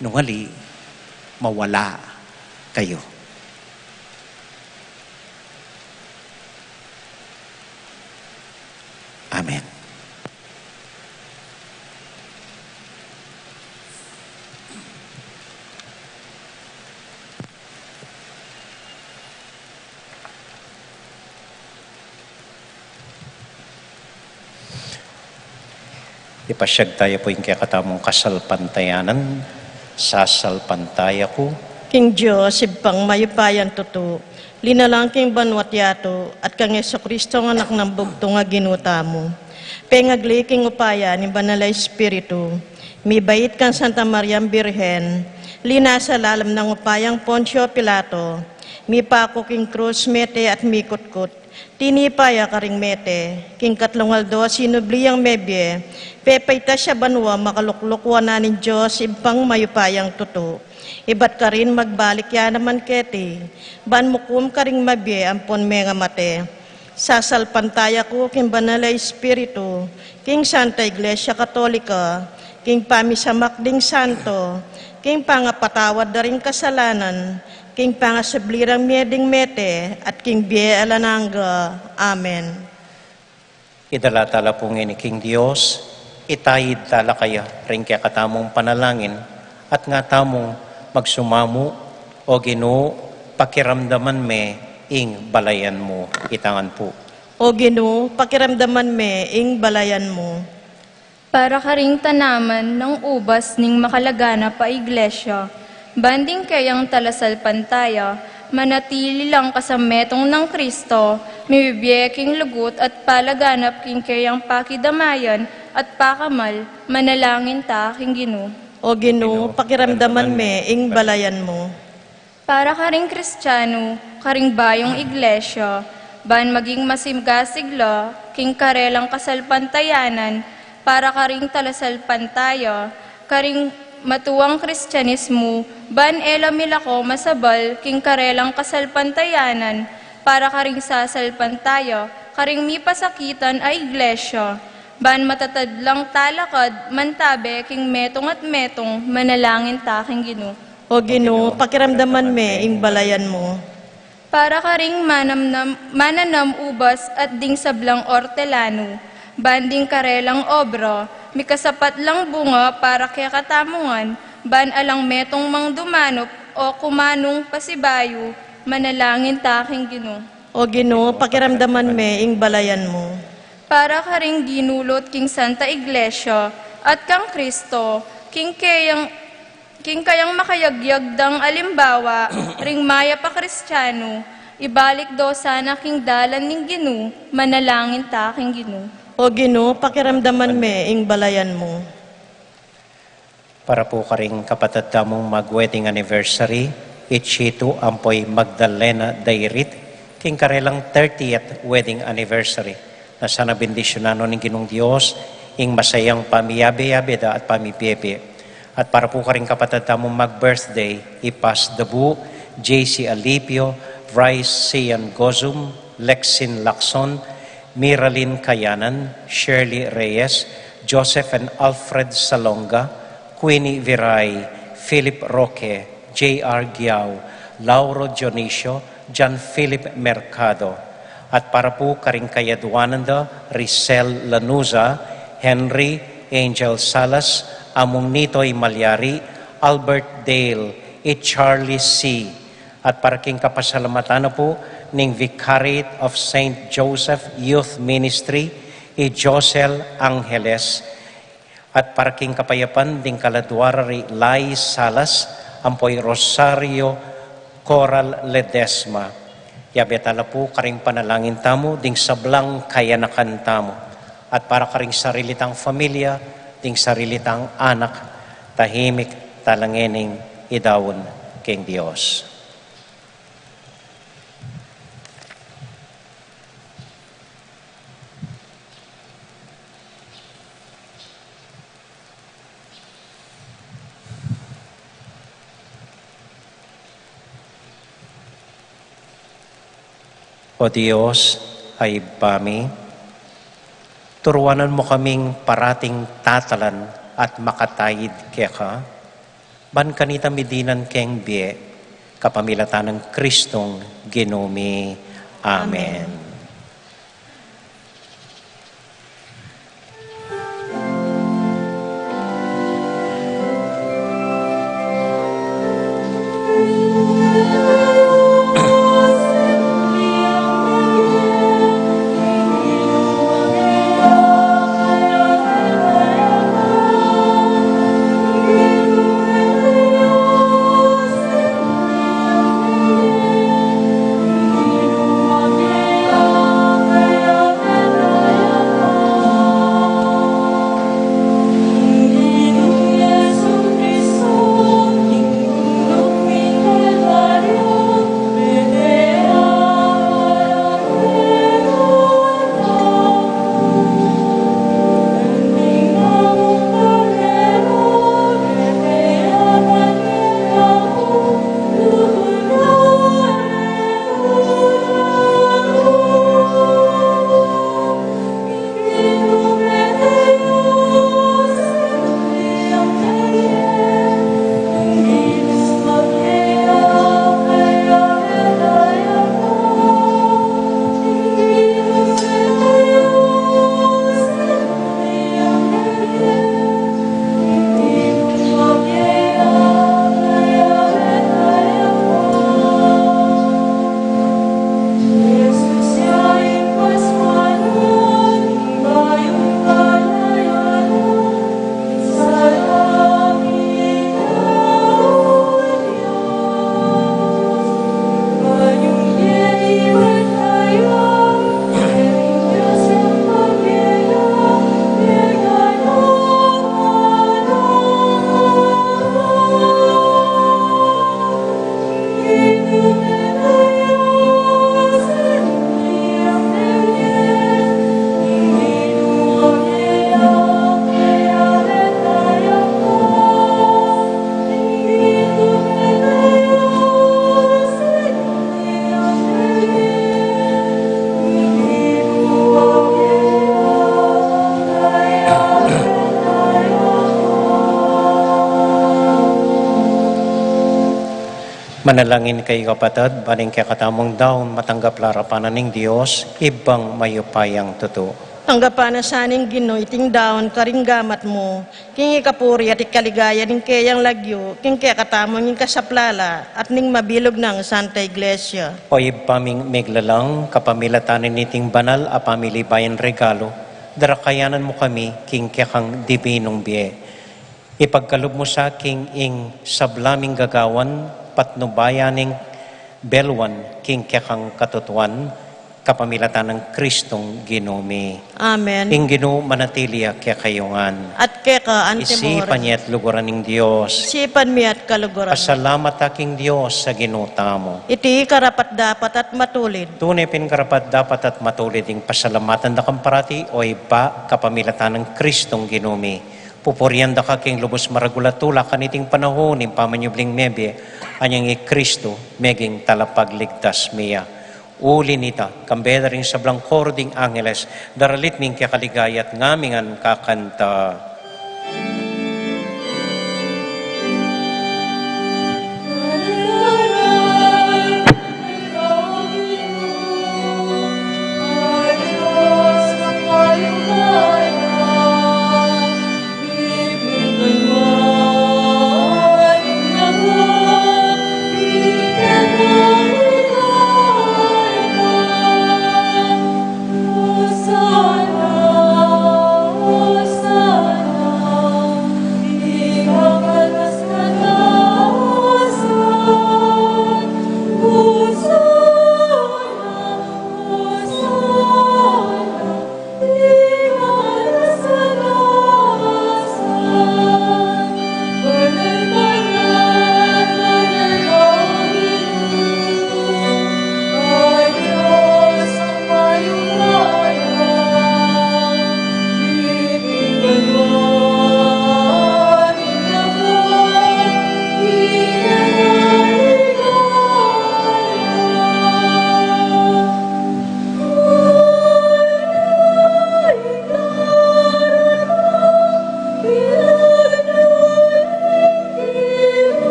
nung ali, mawala kayu. Amen. Ipasyag taya pu ing kekatamung kasalpantayanan. Sasalpantaya ku king Dios, Ibpang mayupayang tutu, linalang king banua't yatu, at kang Jesucristo, Anak nang bugtung a Ginu tamu. Pengagli king upaya ning Banal a Espiritu, mibait kang Santa Mariang Birhen, linasa lalam nang upayang Poncio Pilato, mipaku king krus, mete at mikutkut, tinipa ya karing mete, king katlung aldo sinubli yang mebie, pepaitas ya banua, makalukluk wanan ning Dios, Ibpang mayupayang tutu. Ibat karin magbalik ya naman keti, ban mukum karing mabie ampon mengamate. Sasalpantaya ku king Banal a Espiritu, king Santa Iglesia Katolika, king pamisamak ding santo, king pangapatawad da ring kasalanan, king pangasubli rang mie ding mete, at king bie alang angga. Amen. Idala tala pu ngeni king Dios, itaid tala kaya ring kekatamung panalangin, at nga tamung magsumamu. O Ginu, pakiramdaman me ing balayan mu. Itangan pu. O Ginu, pakiramdaman me ing balayan mu. Para karing tanaman nang ubas ning makalaganap a Iglesia, ban ding keyang talasalpantaya, manatili lang kasametung nang Kristo, mibibie king lugud at palaganap king keyang pakidamayan at pakamal, manalangin ta king Ginu. O Ginu, pakiramdaman me ing balayan mu. Para karing Kristianu, karing bayung iglesia, ban maging masigasigla king karelang kasalpantayanan, para karing talasalpantaya, karing matuang Kristianismu, ban e la milako masabal king karelang kasalpantayanan, para karing sasalpantaya, karing mipasakitan a iglesia, ban matatad lang talakad mantabe king metung at metung, manalangin ta king Ginu. O Ginu, pakiramdaman me ing balayan mu. Para karing manamnam, mananam ubas at ding sablang ortelanu, ban ding karelang obra, mikasapat lang bunga para kekatamu ngan, ban alang metung mang dumanup o kumanung pasibayu, manalangin ta king Ginu. O Ginu, pakiramdaman me ing balayan mu. Para karing dinulut king Santa Iglesia at kang Kristo, King kayang, king kayang makayagyag dang alimbawa ring mayap a Kristiano, ibalik do sana king dalan ning Ginu, manalangin ta king Ginu. O Ginu, pakiramdaman me ing balayan mu. Para pu karing kapatad tamung mag-wedding anniversary, i Chito ampo i Magdalena Dairit, king karelang thirtieth wedding anniversary, na sana bendisyunan no ning Ginung Dios ing masayang pamiyabe-yabe da at pamibie-bie. At para pu karing kapatad tamung mag-birthday, i Paz Dabu, J C Alipio, Bryce Sian Gozum, Lexin Lacson, Miralyn Kayanan, Shirley Reyes, Joseph and Alfred Salonga, Queenie Viray, Philip Roque, J R Giao, Lauro Dionisio, John Philip Mercado. At para pu karing kayaduanan da, Rizal Lanuza, Henry, Angel Salas, Among Nitoy Malyari, Albert Dale, i Charlie C. At para king kapasalamatan na pu ning Vicariate of Saint Joseph Youth Ministry, i Josel Angeles. At para king kapayapan ding kaladua ra ri Lai Salas, ampo i Rosario Coral Ledesma. Yabe tala pu karing panalangin tamu ding sablang kayanakan tamu. At para karing sarili tang familia, ding sarili tang anak, tahimik tala ngening idaun king Dios. O Dios, a Ibpa mi, turuanan mu kaming parating tatalan at makataid keka, ban kanita midinan keng bie, kapamilatan nang Kristong Ginu mi. Amen. Amen. Manalangin kayu, kapatad, ban ing kekatamung daun matanggap la arapan na ning Dios, Ibpang mayupayang tutu. Tanggapan na sa ning Ginu iting daun karing gamat mu, king ikapuri at ikaligaya ning keyang lagyu, king kekatamung ing kasaplalan at ning mabilug nang Santa Iglesia. O Ibpa ming miglalang, kapamilatan niting banal a pamilibayang regalu, darakayanan mu kami king kekang dibinung bie. Ipagkalub mu sa king ing sabla ming gagawan, patnubayan ning beluan king kekang katutuan, kapamilatan nang Kristong Ginu mi. Amen. Ing Ginu manatili ya kekayu ngan. At keka antimurin. Isipan ye at luguran ning Dios. Isipan mi at kaluguran. Pasalamat ta king Dios a Ginu tamu. Iti karapat-dapat at matulid. Tune pin karapat-dapat at matulid ing pasalamatan da kang parati, o Ibpa, kapamilatan nang Kristong Ginu mi. Pupurian da ka king lubus maragul a tula kaniting panaun ning pamanyubling mebie, anyang i Kristo meging talapagligtas mi ya. Uli nita, kambe da ring sablang koro ding angeles, daralit mi ing kekaligaya at ngamingan kakanta.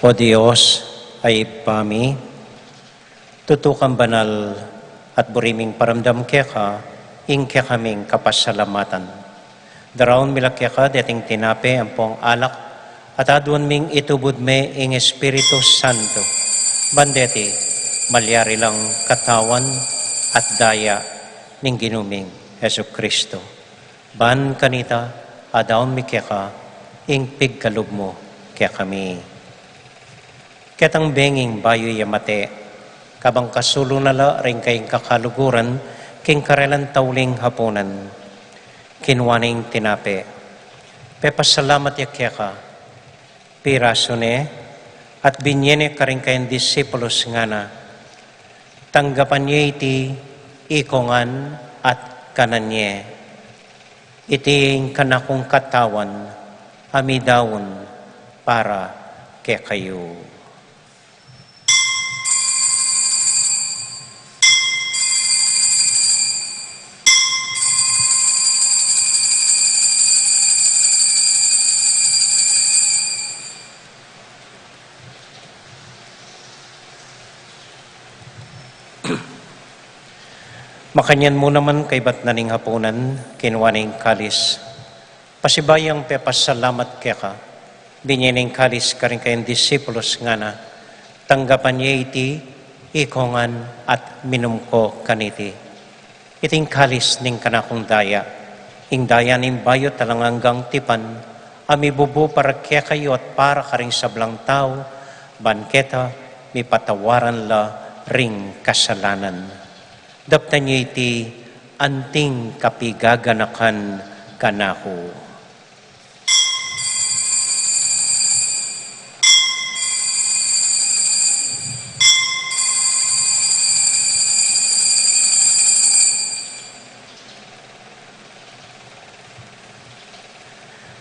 O Dios, a Ibpa mi, tutu kang banal at buri ming paramdam keka ing kekaming kapasalamatan. Daraun mi la keka deting tinape ampong alak, at aduan ming itubud me ing Espiritu Santo, ban deti malyari lang katawan at daya ning Ginu ming Jesucristo. Ban kanita, adaun mi keka ing pigkalub mu kekami. Ketang benging bayu ya mate, kabang kasulu na la ring kayang kakaluguran king karelang tauling hapunan, kinua ne ing tinape, pepasalamat ya keka, pirasu ne, at binie ne karing kayang disipulus, ngana: Tanggapan ye iti ikongan at kanan ye. Iti ing kanakung katawan a midaun para kekayu. Makanyan mu naman kaybat na ning hapunan, kinua ne ing kalis. Pasibayu yang pepasalamat keka, binie ne ing kalis karing kayang disipulus, ngana: Tanggapan ye iti ikongan at minum ko kaniti. Iti ing kalis ning kanakung daya, ing daya ning bayu at alang anggang tipan, a mibubu para kekayu at para karing sablang tau, ban keta mipatawaran la ring kasalanan. Daptan ye iti anting kapigaganakan kanaku.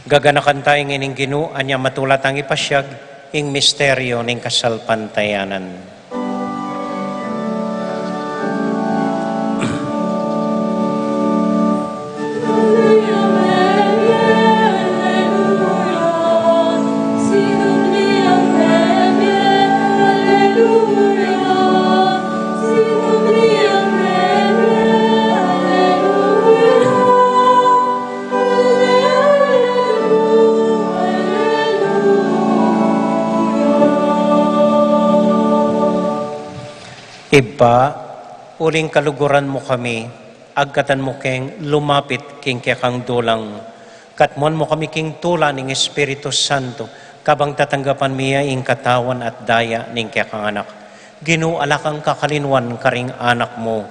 Gaganakan taya ing Ginu, anya matula tang ipasiag, Ing misteryo ning kasalpantayanan. Ibpa, uling kaluguran mu kami, agkatan mu keng lumapit king kekang dulang. Katmuan mu kami king tula ning Espiritu Santo, kabang tatanggapan mi ya ing katawan at daya ning kekang Anak. Ginu, ala kang kakalinuan karing anak mu.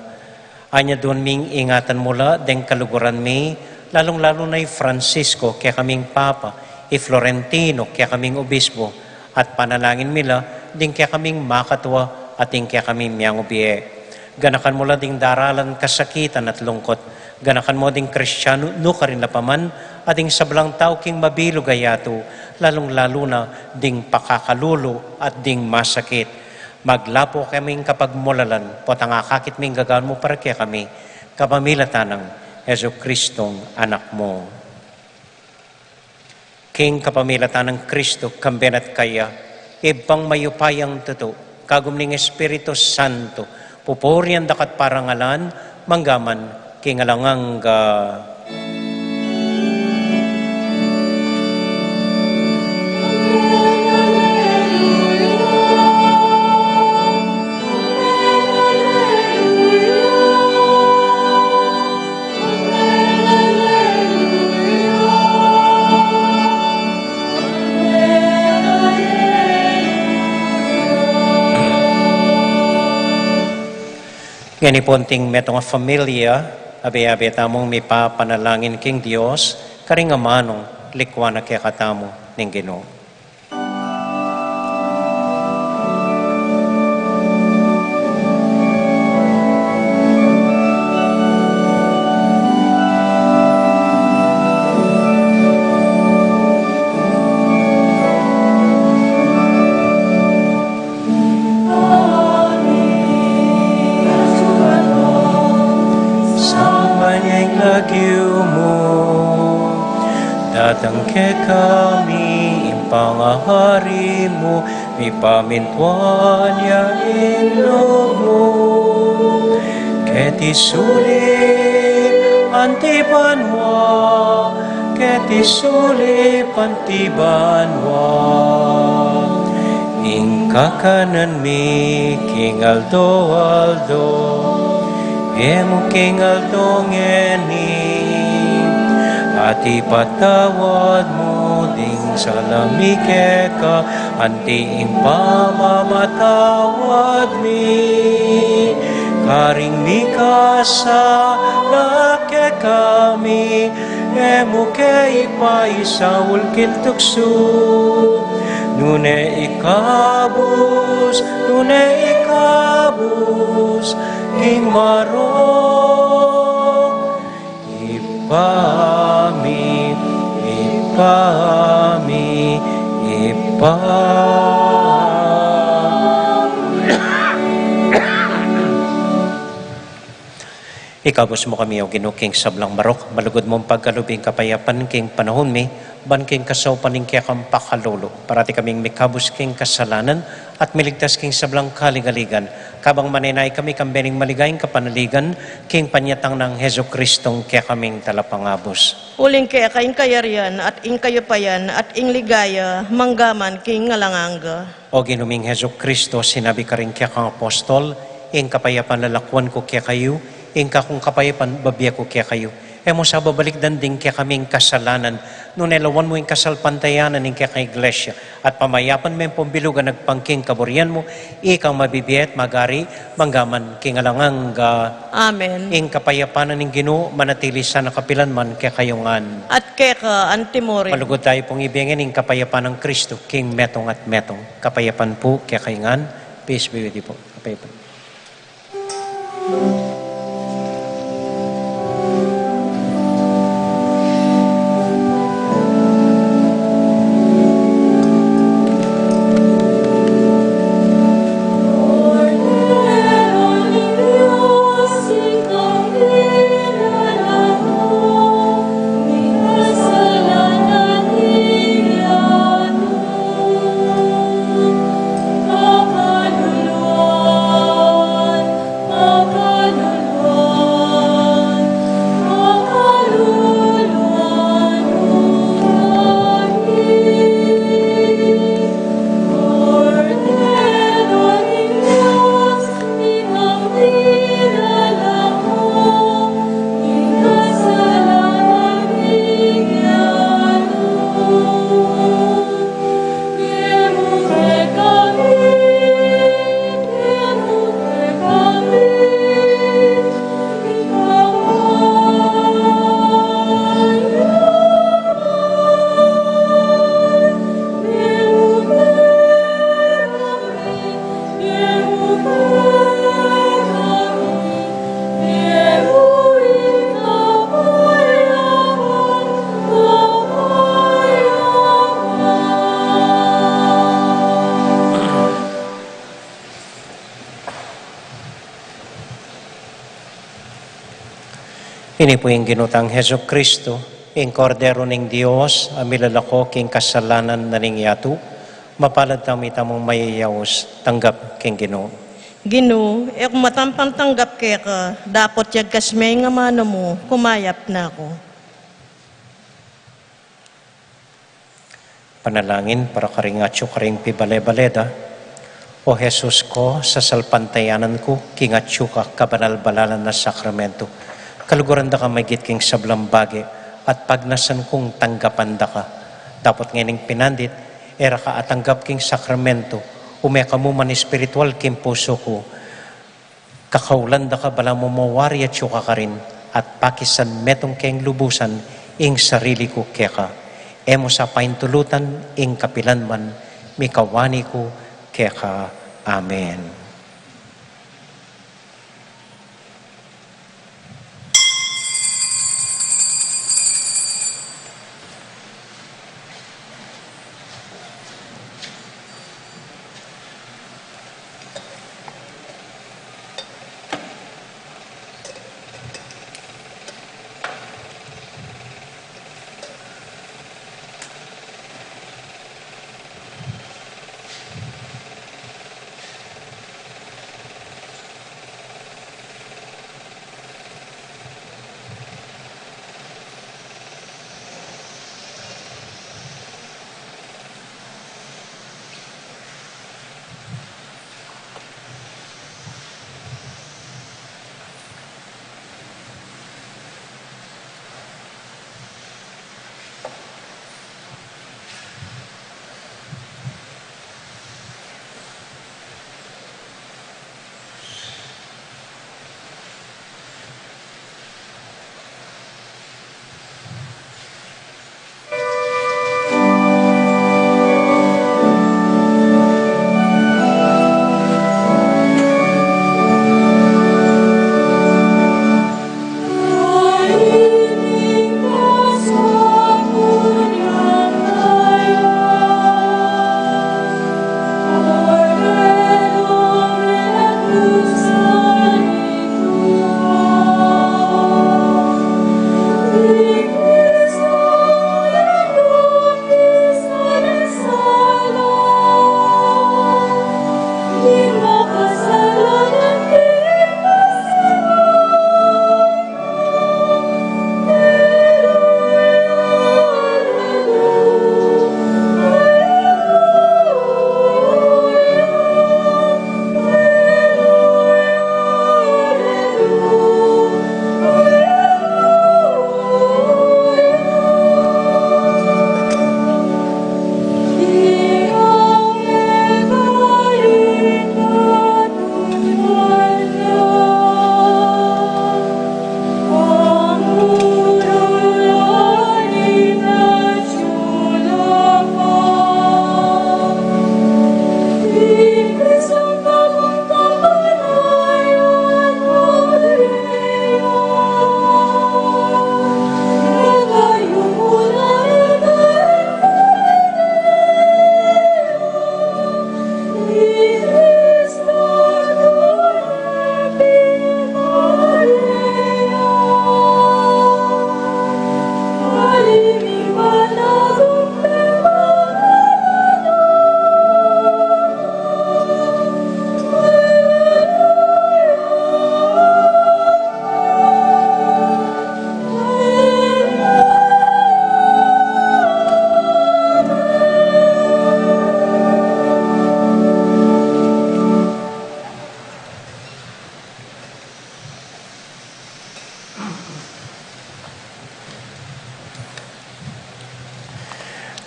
Anya dun ming ingatan mu la deng kaluguran mi, lalung-lalu na i Francisco, kekaming Papa, i Florentino, kekaming Obispo, at panalangin mi la ding kekaming makatua at ding kekaming miangubie. Ganakan mu la ding daralan kasakitan at lungkot. Ganakan mu ding Kristianu nukarin la pa man, at ding sablang tau king mabilug a yatu, lalung-lalu na ding pakakalulu at ding masakit. Maglapo kaming kapagmulalan, potang akakit ming gagawan mu para kekami, kapamilatan nang Jesucristong Anak mu. King kapamilatan nang Kristo, kambe na at kaya, Ibpang mayupayang tutu, kagum ning Espiritu Santo, pupurian da ka at parangalan, mangga man king alang angga. Ngeni pu, anting metung a familia, abe-abe tamung mipapanalangin king Dios, karing amanung likuan na kekatamu ning Ginu. Samban ya ing lagyu mu, datang kekami ing pangahari mu, mipamintuan ya ing lub mu keti sulip anti banua, keti sulip anti banua. Ing kakanan mi king aldo-aldo, ibie mu king aldo ngeni, at ipatawad mu ding sala mi keka, anti ing pamamatawad mi karing mikasala kekami, e mu ke ipaisaul king tuksu, nune ikabus, nune ikabus king marok. Ibpa mi, Ibpa mi, Ibpa mi. Ikabus mu kami, O Ginu, king sablang marok, malugud mung pagkalub ing kapayapan king panahun mi, ban king kasaupan ning kekang pakalulu, parati kaming mikabus king kasalanan, at miligtas king sablang kaligaligan, kabang manenaya kami kambe ning maligayang kapanaligan, king panyatang nang Jesucristong kekaming Talapangabus. Uling keka ing kayarian, at ing kayupayan, at ing ligaya, mangga man king alang angga. O Ginu ming Jesucristo, sinabi karing kekang apostol, ing kapayapan lalakuan ku kekayu, ing kakung kapayapan bibie ku kekayu. E mu sa babalikdan ding kekaming kasalanan, nune lawan mu ing kasalpantayanan ning kekang Iglesia, at pamayapan me ing pumbilugan agpang king kaburian mu, ikang mabibie at magari, mangga man king alang angga. Amen. Ing kapayapan ning Ginu, manatili sana kapilan man kekayu ngan. At keka antimurin. Malugud tayu pung ibie ngan ing kapayapan nang Kristo, king metung at metung. Kapayapan pu kekayu ngan. Peace be with you po. Kapayapan. Ini pu ing Ginu tang Jesucristo, ing Kordero ning Dios, a milalako king kasalanan na ning yatu. Mapalad tamu, itamung mayayaus, tanggap king Ginu. Ginu, e ku matampang tanggap keka, dapot yagkas me ing amanu mu, kumayap na ku. Panalangin para karing atyu karing pibale-bale da. O Jesus ko, sasalpantayanan ku king atyu ka kabanal-banalan a sakramento. Kaluguran da ka maigit king sablang bage, at pagnasan kung tanggapan da ka. Dapot ngening pinandit, e ra ka atanggap king sakramento, ume ka mu man espiritual king pusu ku. Kakaulan da ka balamu mawari atyu ka karin, at pakisan metung keng lubusan ing sarili ku keka. E mu sa paintulutan ing kapilan man, mikawani ku keka. Amen.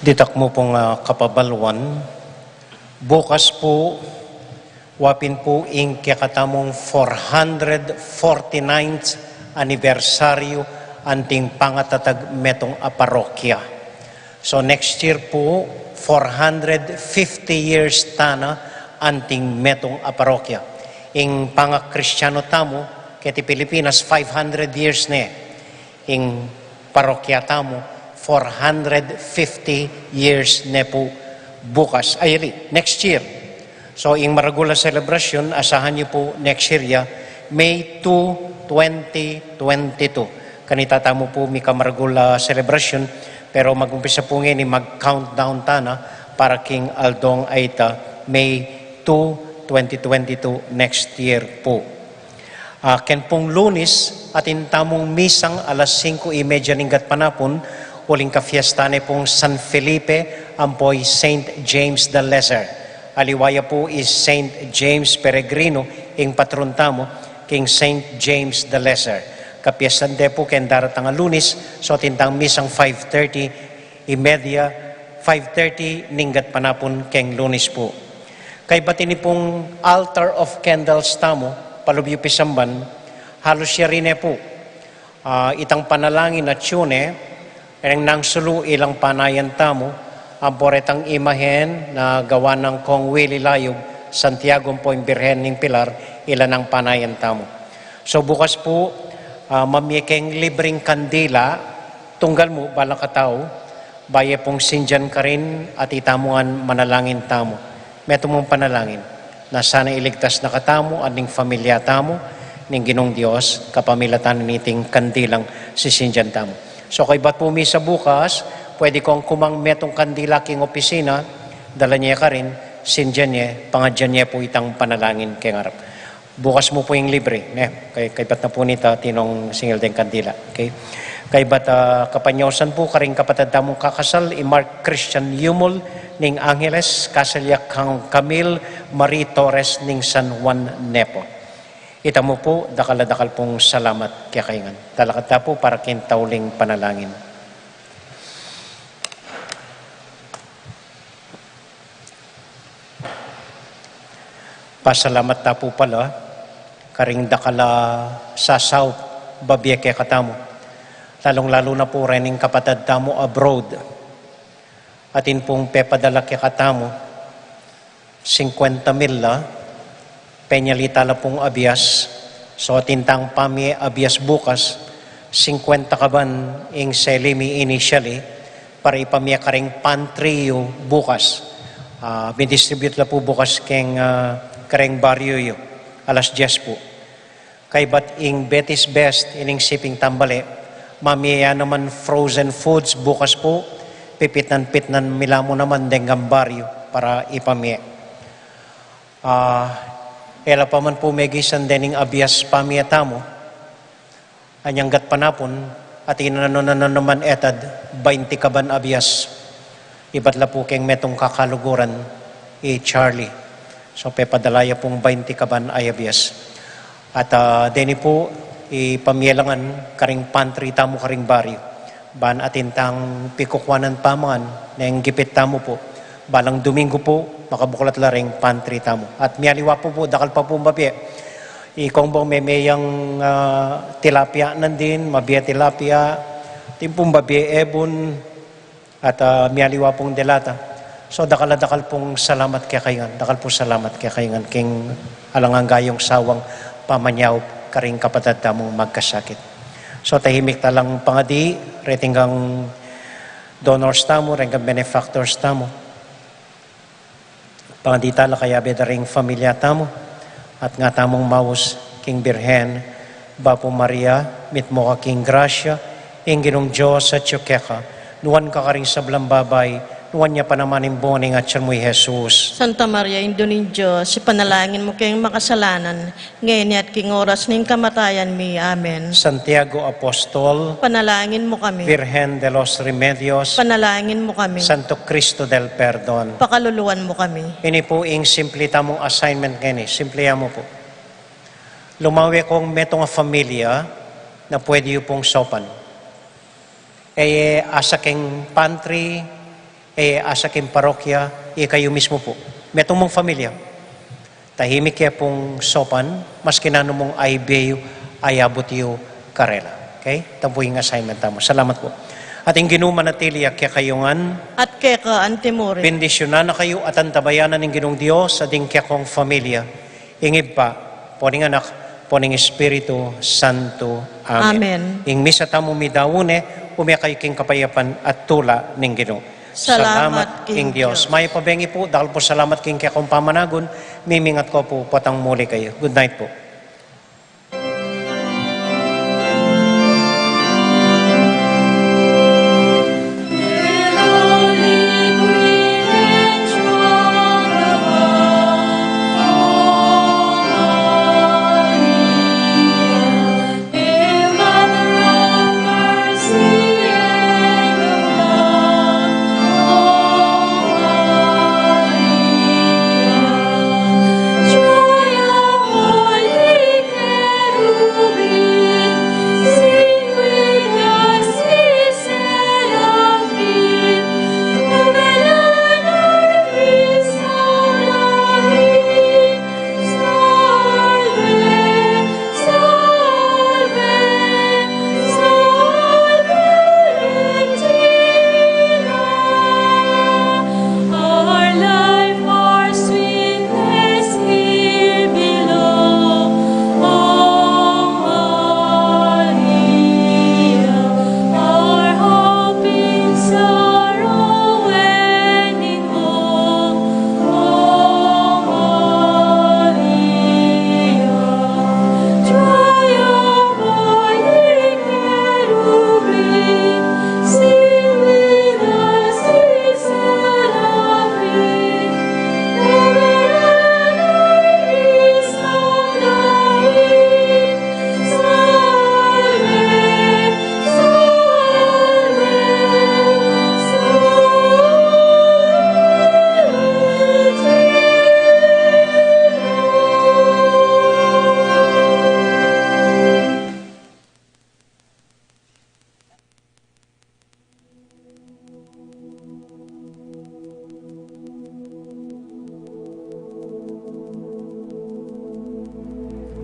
Ditak mu pung, ah, kapabaluan, bukas pu, wa pin pu ing kekatamung four hundred forty-ninth anibersaryu anting pangatatag metung a parokya. So next year pu, four hundred fifty years tana anting metung a parokya. Ing pangakristiano tamu keti Pilipinas, five hundred years ne. Ing parokya tamu, four hundred fifty years ne pu bukas. Ay, di, next year. So, ing maragul a selebrasyun, asahan yu pu next year ya, May two, twenty twenty-two. Kanita tamu pu mika maragul a selebrasyun, pero mag-umpisa pu ngeni mag-countdown tana para king aldong a ita, May two, twenty twenty-two, next year pu. Ah, ken pung Lunis, atin tamung misang alas singko y media ning gatpanapun, uling kafiesta ne pung San Felipe ampo i Saint James the Lesser. Aliwa ya pu i Saint James Peregrino, ing patron tamu, king Saint James the Lesser. Kapiestan de pu keng daratang a Lunis, so atin tang misang five thirty y media, five thirty ning gatpanapun keng Lunis pu. Kaybat ini pung altar of candles tamu, palubyu pisamban, halus ya rine pu. Ah, itang panalangin a tune, reng nang sulu ilang panayan tamu, ampo retang imahen na gawa nang Kong Willie Layug, Santiago ampo ing Birhen ning Pilar, ila nang panayan tamu. So bukas pu, ah, mamie keng libreng kandila, tunggal mu, balang katau, bayu pung sindian karin at itamu ngan manalangin tamu. Metung mung panalangin na sana iligtas na katamu at ning familia tamu ning Ginung Dios kapamilatan niting kandilang sisindian tamu. So kaybat pu misa bukas, pwede kong kumang metung kandila king opisina, dala ne karin, sindian ne, pangadian ne pu itang panalangin keng arap. Bukas mu pu ing libre, ne? Kay, kaybat na pu nita, atin nong singil deng kandila. Okay? Kaybat, ah, kapanyausan pu karing kapatad tamung kakasal, i Mark Christian Yumul ning Angeles, kasal ya kang Camille Marie Torres ning San Juan, Nepo. Ita mu pu, dakal a dakal pung salamat kekayu ngan. Talakad ta pu para king tauling panalangin. Pasalamat ta pu pala karing dakal a sasaup babie kekatamu, lalung-lalu na pu rening kapatad tamu abroad. Atin pung pepadala kekatamu singkwenta mil la, penyalita la pung abias. So atin tang pamie abias bukas, singkwenta kaban ing seli mi initially, para ipamie karing pantry yu bukas. Ah, mi-distribute la pu bukas keng, ah, kareng baryu yu, alas dyes pu. Kaybat ing Betty's Best, ining siping tambale, mamie ya naman frozen foods bukas pu, pipitnan-pitnan mi la mu naman deng baryu para ipamie. Ah, e la pa man pu megisan dening abias pamie tamu, anyang gatpanapun, atin na naman etad, bainti kaban abias. Ibat la pu keng metung kakaluguran, i Charlie. So, pepadala ya pung bainti kaban a abias. At, ah, deni pu, ipamie la ngan karing pantry tamu karing baryu. Ban atin tang pikukuanan pamangan neng gipit tamu pu. Balang Domingo pu, makabuklat la ring pantry tamu. At mialiwa pu pu, dakal pa pung babie. Ikong bong meme yang, ah, tilapia nandin, mabie tilapia, atin pung babie ebun, at, ah, mialiwa pung delata. So, dakal a dakal pung salamat kekayu ngan. Dakal pung salamat kekayu ngan king alang angga yung sawang pamanyaup karing kapatad tamung magkasakit. So, tahimik talang pangadi, reting kang donors tamu, reng kang benefactors tamu. Pangadi tala kayabe da ring familia tamu, at nga tamung maus king Birhen, Bapu Maria, mitmu ka king grasya, ing Ginung Dios atyu keka, nuan ka karing sablang babai, nuan ya pa naman ing bunga ning atyan mu i Jesus. Santa Maria, Indu ning Dios, ipanalangin mu keng makasalanan, ngeni at king oras ning kamatayan mi. Amen. Santiago Apostol, panalangin mu kami. Virgen de los Remedios, panalangin mu kami. Santo Cristo del Perdon, pakaluluan mu kami. Ini pu ing simple tamung assignment ngeni, simple ya mu pu. Lumawe kong metung a familia na pwede yu pung saupan. E, asa keng pantry, e, asa keng parokya, ikayu mismu pu. Metung mung familia. Tahimik ya pung saupan, maski nanu mung aibie yu, ayabut yu karela. Okay? Ita pu ing assignment tamu. Salamat pu. At ing Ginu manatili ya kekayu ngan. At keka antimurin. Bendisyunan na kayu at antabayanan ning Ginung Dios, at ing kekong familia. Ing Ibpa, ampo ning Anak, ampo ning Espiritu Santo. Amen. Amen. Ing misa tamu midaun ne, ume kayu king kapayapan at tula ning Ginu. Salamat king Dios. Mayap a bengi pu, dakal pu salamat king kekong pamanagun, mimingat ko pu, potang muli kayu. Good night pu.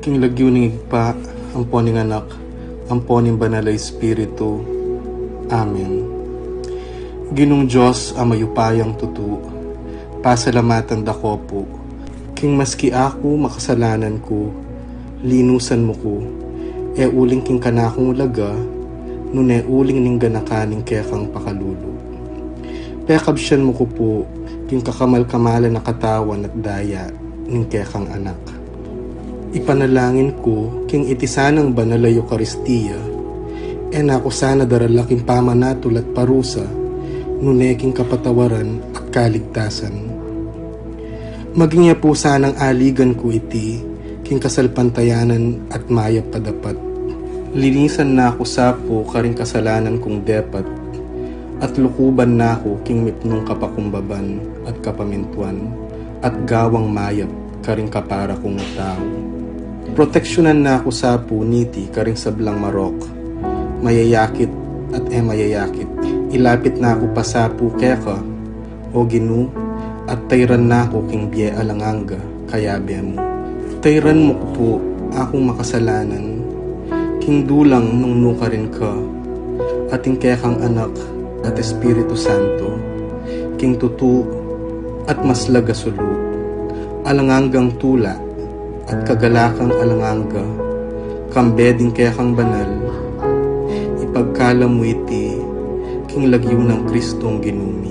King lagyu ning Ibpa, ampo ning Anak, ampo ning Banal a Espiritu. Amen. Ginung Dios a mayupayang tutu, pasalamatan da ka pu, king maski aku makasalanan ku, linusan mu ku, e uling king kanakung laga, nune uling ning ganakan ning kekang pakalulu. Pekabsian mu ku pu, king kakamal-kamalan a katawan at daya ning kekang Anak. Ipanalangin ku, king iti sanang banal a Eukaristia, e na ku sana darala king pamanatul at parusa, nune king kapatawaran at kaligtasan. Maging ya pu sanang aligan ku iti, king kasalpantayanan at mayap a dapat. Linisan na ku sa pu karing kasalanan kung depat, at lukuban na ku king mipnung kapakumbaban at kapamintuan, at gawang mayap karing kapara kung tau. Proteksyunan na ku sa pu niti karing sablang marok, mayayakit at e mayayakit. Ilapit na ku pa sa pu keka, O Ginu, at tayran na ku king bie alang angga, kayabe mu. Tayran mu ku pu akung makasalanan, king dulang nung nukarin ka, at ing kekang Anak at Espiritu Santo, king tutu at maslag a sulu, alang anggang tula, at kagalakang alang angga, kambe ding kekang banal, ipagkalam mu iti, king lagyu nang Kristong Ginu mi.